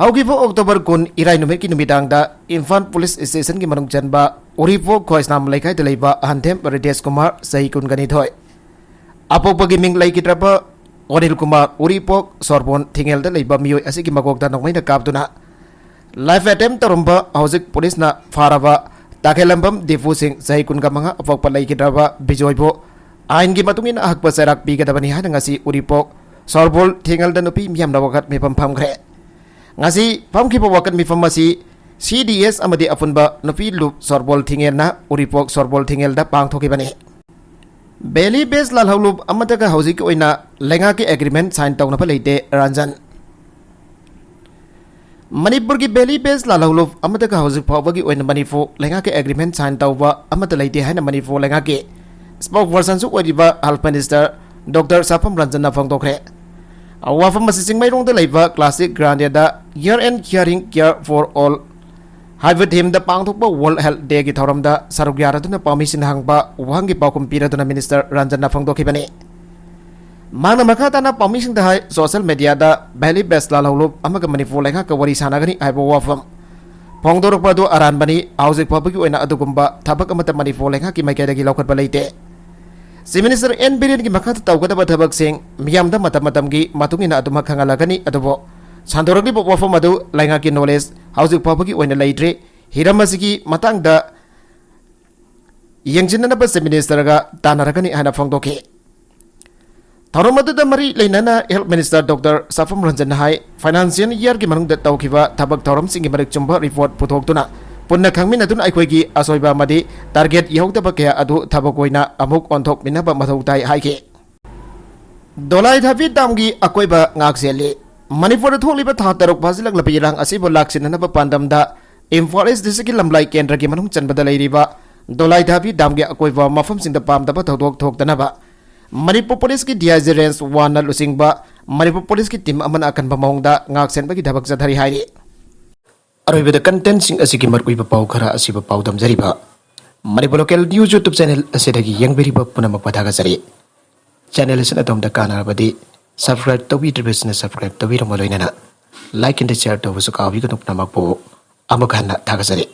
ꯍꯧꯈꯤꯕ ꯑꯣꯛꯇꯣꯕꯔ ꯀꯨꯟ ꯏꯔꯥꯏ ꯅꯨꯃꯤꯠꯀꯤ ꯅꯨꯃꯤꯗꯥꯡꯗ ꯏꯝꯐꯥꯜ ꯄꯨꯂꯤꯁ ꯁ꯭ꯇꯦꯁꯟꯒꯤ ꯃꯅꯨꯡ ꯆꯟꯕ ꯎꯔꯤꯄꯣꯛ ꯈ꯭ꯋꯥꯏꯁꯅꯥꯝ ꯂꯩꯀꯥꯏꯗ ꯂꯩꯕ ꯑꯍꯟꯊꯦꯝ ꯔꯤꯇꯦꯁ ꯀꯨꯃꯥꯔ, ꯆꯍꯤ ꯀꯨꯟꯒ ꯅꯤꯊꯣꯏ, ꯑꯄꯣꯛꯄꯒꯤ ꯃꯤꯡ ꯂꯩꯈꯤꯗ꯭ꯔꯕ ꯑꯣꯅꯤꯜ ꯀꯨꯃꯥꯔ, ꯎꯔꯤꯄꯣꯛ ꯁꯣꯔꯕꯣꯟ ꯊꯤꯡꯉꯦꯜꯗ ꯂꯩꯕ ꯃꯤꯑꯣꯏ ꯑꯁꯤꯒꯤ ꯃꯀꯣꯛꯇ ꯅꯣꯡꯃꯩꯅ ꯀꯥꯞꯇꯨꯅ ꯂꯥꯏꯐ ꯑꯦꯇꯦꯝ ꯇꯧꯔꯝꯕ ꯍꯧꯖꯤꯛ ꯄꯨꯂꯤꯁꯅ ꯐꯥꯔꯕ ꯇꯥꯈꯦꯜꯂꯝꯕꯝ ꯗꯤꯄꯨ ꯁꯤꯡ, ꯆꯍꯤ ꯀꯨꯟꯒ ꯃꯉꯥ, ꯑꯄꯣꯛꯄ ꯂꯩꯈꯤꯗ꯭ꯔꯕ ꯕꯤꯖꯣꯏꯕꯨ ꯑꯥꯏꯟꯒꯤ ꯃꯇꯨꯡ ꯏꯟꯅ ꯑꯍꯛꯄ ꯆꯩꯔꯥꯛ ꯄꯤꯒꯗꯕꯅꯤ ꯍꯥꯏꯅ ꯉꯁꯤ ꯎꯔꯤꯄꯣꯛ ꯁꯣꯔꯕꯣꯜ ꯊꯤꯡꯉꯦꯜꯗ ꯅꯨꯄꯤ ꯃꯤꯌꯥꯝꯅ ꯋꯥꯀꯠ ꯃꯤꯐꯝ ꯐꯝꯈ꯭ꯔꯦ꯫ ꯉꯁꯤ ꯐꯝꯈꯤꯕ ꯋꯥꯀꯠ ꯃꯤꯐꯝ ꯑꯁꯤ ꯁꯤ ꯗꯤ ꯑꯦꯁ ꯑꯃꯗꯤ ꯑꯄꯨꯟꯕ ꯅꯨꯄꯤ ꯂꯨꯞ ꯁꯣꯔꯕꯣꯜ ꯊꯤꯡꯉꯦꯜꯅ ꯎꯔꯤꯄꯣꯛ ꯁꯣꯔꯕꯣꯜ ꯊꯤꯡꯉꯦꯜꯗ ꯄꯥꯡꯊꯣꯛꯈꯤꯕꯅꯤ꯫ ꯚꯦꯂꯤ ꯕꯦꯁ ꯂꯥꯜꯍꯧꯂꯨꯞ ꯑꯃꯠꯇꯒ ꯍꯧꯖꯤꯛꯀꯤ ꯑꯣꯏꯅ ꯂꯩꯉꯥꯛꯀꯤ ꯑꯦꯒ꯭ꯔꯤꯃꯦꯟ ꯁꯥꯏꯟ ꯇꯧꯅꯕ ꯂꯩꯇꯦ, ꯔꯟꯖꯟ꯫ ꯃꯅꯤꯄꯨꯔꯒꯤ ꯚꯦꯂꯤ ꯕꯦꯁ ꯂꯥꯜꯍꯧꯂꯨꯞ ꯑꯃꯠꯇꯒ ꯍꯧꯖꯤꯛ ꯐꯥꯎꯕꯒꯤ ꯑꯣꯏꯅ ꯃꯅꯤꯄꯨꯔ ꯂꯩꯉꯥꯛꯀꯤ ꯑꯦꯒ꯭ꯔꯤꯃꯦꯟ ꯁꯥꯏꯟ ꯇꯧꯕ ꯑꯃꯠꯇ ꯂꯩꯇꯦ ꯍꯥꯏꯅ ꯃꯅꯤꯄꯨꯔ ꯂꯩꯉꯥꯛꯀꯤ ꯁ꯭ꯄꯣꯛ ꯄꯔꯁꯟꯁꯨ ꯑꯣꯏꯔꯤꯕ ꯍꯦꯜꯊ ꯃꯤꯅꯤꯁꯇꯔ ꯗꯣꯛꯇꯔ ꯁꯥꯐꯝ ꯔꯟꯖꯟꯅ ꯐꯣꯡꯗꯣꯛꯈ꯭ꯔꯦ꯫ ꯋꯥꯐꯝ ꯑꯁꯤ ꯆꯤꯡꯃꯩꯔꯣꯡꯗ ꯂꯩꯕ classic ꯒ꯭ꯔꯥꯟꯗꯦꯗ Care and Caring Care for All ꯍꯥꯏꯕ ꯊꯤꯝꯗ ꯄꯥꯡꯊꯣꯛꯄ ꯋꯥꯔꯜꯗ ꯍꯦꯜꯊ ꯗꯦꯒꯤ ꯊꯧꯔꯝꯗ ꯁꯔꯨꯛ ꯌꯥꯔꯗꯨꯅ ꯄꯥꯎꯃꯤꯁꯤꯡꯅ ꯍꯪꯕ ꯋꯥꯍꯪꯒꯤ ꯄꯥꯎꯈꯨꯝ ꯄꯤꯔꯗꯨꯅ ꯃꯤꯅꯤꯁꯇꯔ ꯔꯟꯖꯟꯅ ꯐꯣꯡꯗꯣꯛꯈꯤꯕꯅꯤ꯫ ꯃꯍꯥꯛꯅ ꯃꯈꯥ ꯇꯥꯅ ꯄꯥꯎꯃꯤꯁꯤꯡꯗ ꯍꯥꯏ, ꯁꯣꯁꯤꯌꯦꯜ ꯃꯦꯗꯤꯌꯥꯗ ꯚꯦꯂꯤ ꯕꯦꯁ ꯂꯥꯜꯍꯧꯂꯨꯞ ꯑꯃꯒ ꯃꯅꯤꯄꯨꯔ ꯂꯩꯉꯥꯛꯀ ꯋꯥꯔꯤ ꯁꯥꯟꯅꯒꯅꯤ ꯍꯥꯏꯕ ꯋꯥꯐꯝ ꯐꯣꯡꯗꯣꯔꯛꯄ ꯑꯗꯨ ꯑꯔꯥꯟꯕꯅꯤ꯫ ꯍꯧꯖꯤꯛ ꯐꯥꯎꯕꯒꯤ ꯑꯣꯏꯅ ꯑꯗꯨꯒꯨꯝꯕ ꯊꯕꯛ ꯑꯃꯠꯇ ꯃꯅꯤꯄꯨꯔ ꯂꯩꯉꯥꯛꯀꯤ ꯃꯥꯏꯀꯩꯗꯒꯤ ꯂꯧꯈꯠꯄ ꯂꯩꯇꯦ꯫ ꯆꯤꯐ ꯃꯤꯅꯤꯁꯇꯔ ꯑꯦꯟ ꯕꯤꯔꯦꯟꯒꯤ ꯃꯈꯥꯗ ꯇꯧꯒꯗꯕ ꯊꯕꯛꯁꯤꯡ ꯃꯤꯌꯥꯝꯗ ꯃꯇꯝ ꯃꯇꯝꯒꯤ ꯃꯇꯨꯡ ꯏꯟꯅ ꯑꯗꯨꯃꯛ ꯈꯪꯍꯜꯂꯒꯅꯤ꯫ ꯑꯗꯨꯕꯨ ꯁꯟꯗꯣꯔꯛꯂꯤꯕ ꯋꯥꯐꯝ ꯑꯗꯨ ꯂꯩꯉꯥꯛꯀꯤ ꯅꯣꯂꯦꯖ ꯍꯧꯖꯤꯛ ꯐꯥꯎꯕꯒꯤ ꯑꯣꯏꯅ ꯂꯩꯇ꯭ꯔꯤ꯫ ꯍꯤꯔꯝ ꯑꯁꯤꯒꯤ ꯃꯇꯥꯡꯗ ꯌꯦꯡꯁꯤꯟꯅꯅꯕ ꯆꯤꯐ ꯃꯤꯅꯤꯁꯇꯔꯒ ꯇꯥꯟꯅꯔꯒꯅꯤ ꯍꯥꯏꯅ ꯐꯣꯡꯗꯣꯛꯈꯤ꯫ ꯊꯧꯔꯝ ꯑꯗꯨꯗ ꯃꯔꯤ ꯂꯩꯅꯅ ꯍꯦꯜꯊ ꯃꯤꯅꯤꯁꯇꯔ ꯗꯣꯛꯇꯔ ꯁꯥꯐꯝ ꯔꯟꯖꯟꯅ ꯍꯥꯏ, ꯐꯥꯏꯅꯥꯟꯁꯤꯌꯦꯜ ꯏꯌꯥꯔꯒꯤ ꯃꯅꯨꯡꯗ ꯇꯧꯈꯤꯕ ꯊꯕꯛ ꯊꯧꯔꯝꯁꯤꯡꯒꯤ ꯃꯔꯤꯛ ꯆꯨꯝꯕ ꯔꯤꯄꯣꯔꯠ ꯄꯨꯊꯣꯛꯇꯨꯅ ꯄꯨꯟꯅ ꯈꯪꯃꯤꯟꯅꯗꯨꯅ ꯑꯩꯈꯣꯏꯒꯤ ꯑꯁꯣꯏꯕ ꯑꯃꯗꯤ target ꯌꯧꯗꯕ ꯀꯌꯥ ꯑꯗꯨ ꯊꯕꯛ ꯑꯣꯏꯅ ꯑꯃꯨꯛ ꯑꯣꯟꯊꯣꯛꯃꯤꯟꯅꯕ ꯃꯊꯧ ꯇꯥꯏ ꯍꯥꯏꯈꯤ꯫ ꯗꯣꯂꯥꯏ ꯙꯥꯕꯤ ꯗꯥꯝꯒꯤ ꯑꯀꯣꯏꯕ ꯉꯥꯛꯁꯦꯜꯂꯤ꯫ ꯃꯅꯤꯄꯨꯔꯗ ꯊꯣꯛꯂꯤꯕ ꯊꯥ ꯇꯔꯨꯛ ꯐꯥꯖꯤꯜꯂꯛꯂꯕ ꯏꯔꯥꯡ ꯑꯁꯤꯕꯨ ꯂꯥꯛꯁꯤꯟꯅꯅꯕ ꯄꯥꯟꯗꯝꯗ ꯏꯝꯐꯥꯜ ꯏꯁ ꯗꯤꯁꯇ꯭ꯔꯤꯛꯀꯤ ꯂꯝꯂꯥꯏ ꯀꯦꯟꯗ꯭ꯔꯒꯤ ꯃꯅꯨꯡ ꯆꯟꯕꯗ ꯂꯩꯔꯤꯕ ꯗꯣꯂꯥꯏ ꯙꯥꯕꯤ ꯗꯥꯝꯒꯤ ꯑꯀꯣꯏꯕ ꯃꯐꯝꯁꯤꯡꯗ ꯄꯥꯝꯗꯕ ꯊꯧꯗꯣꯛ ꯊꯣꯛꯇꯅꯕ ꯃꯅꯤꯄꯨꯔ ꯄꯨꯂꯤꯁꯀꯤ D I G Range One ꯅ ꯂꯨꯆꯤꯡꯕ ꯃꯅꯤꯄꯨꯔ ꯄꯨꯂꯤꯁꯀꯤ team ꯑꯃꯅ ꯑꯀꯟꯕ ꯃꯑꯣꯡꯗ ꯉꯥꯛꯁꯦꯟꯕꯒꯤ ꯊꯕꯛ ꯆꯠꯊꯔꯤ ꯍꯥꯏꯔꯤ꯫ ꯑꯔꯣꯏꯕꯗ contentꯁꯤꯡ ꯑꯁꯤꯒꯤ ꯃꯔꯨꯑꯣꯏꯕ ꯄꯥꯎ ꯈꯔ ꯑꯁꯤꯕꯨ ꯄꯥꯎꯗꯝꯖꯔꯤꯕ Manipur Local News YouTube channel ꯑꯁꯤꯗꯒꯤ ꯌꯦꯡꯕꯤꯔꯤꯕ ꯄꯨꯝꯅꯃꯛꯄꯨ ꯊꯥꯒꯠꯆꯔꯤ꯫ Channel ꯑꯁꯤꯅ ꯑꯗꯣꯝꯗ ꯀꯥꯟꯅꯔꯕꯗꯤ subscribe ꯇꯧꯕꯤꯗ꯭ꯔꯤꯕꯁꯤꯡꯅ subscribe ꯇꯧꯕꯤꯔꯝꯕ ꯂꯣꯏꯅꯅ like and share ꯇꯧꯕꯁꯨ ꯀꯥꯎꯕꯤꯒꯅꯨ꯫ ꯄꯨꯝꯅꯃꯛꯄꯨ ꯑꯃꯨꯛ ꯍꯟꯅ ꯊꯥꯒꯠꯆꯔꯤ꯫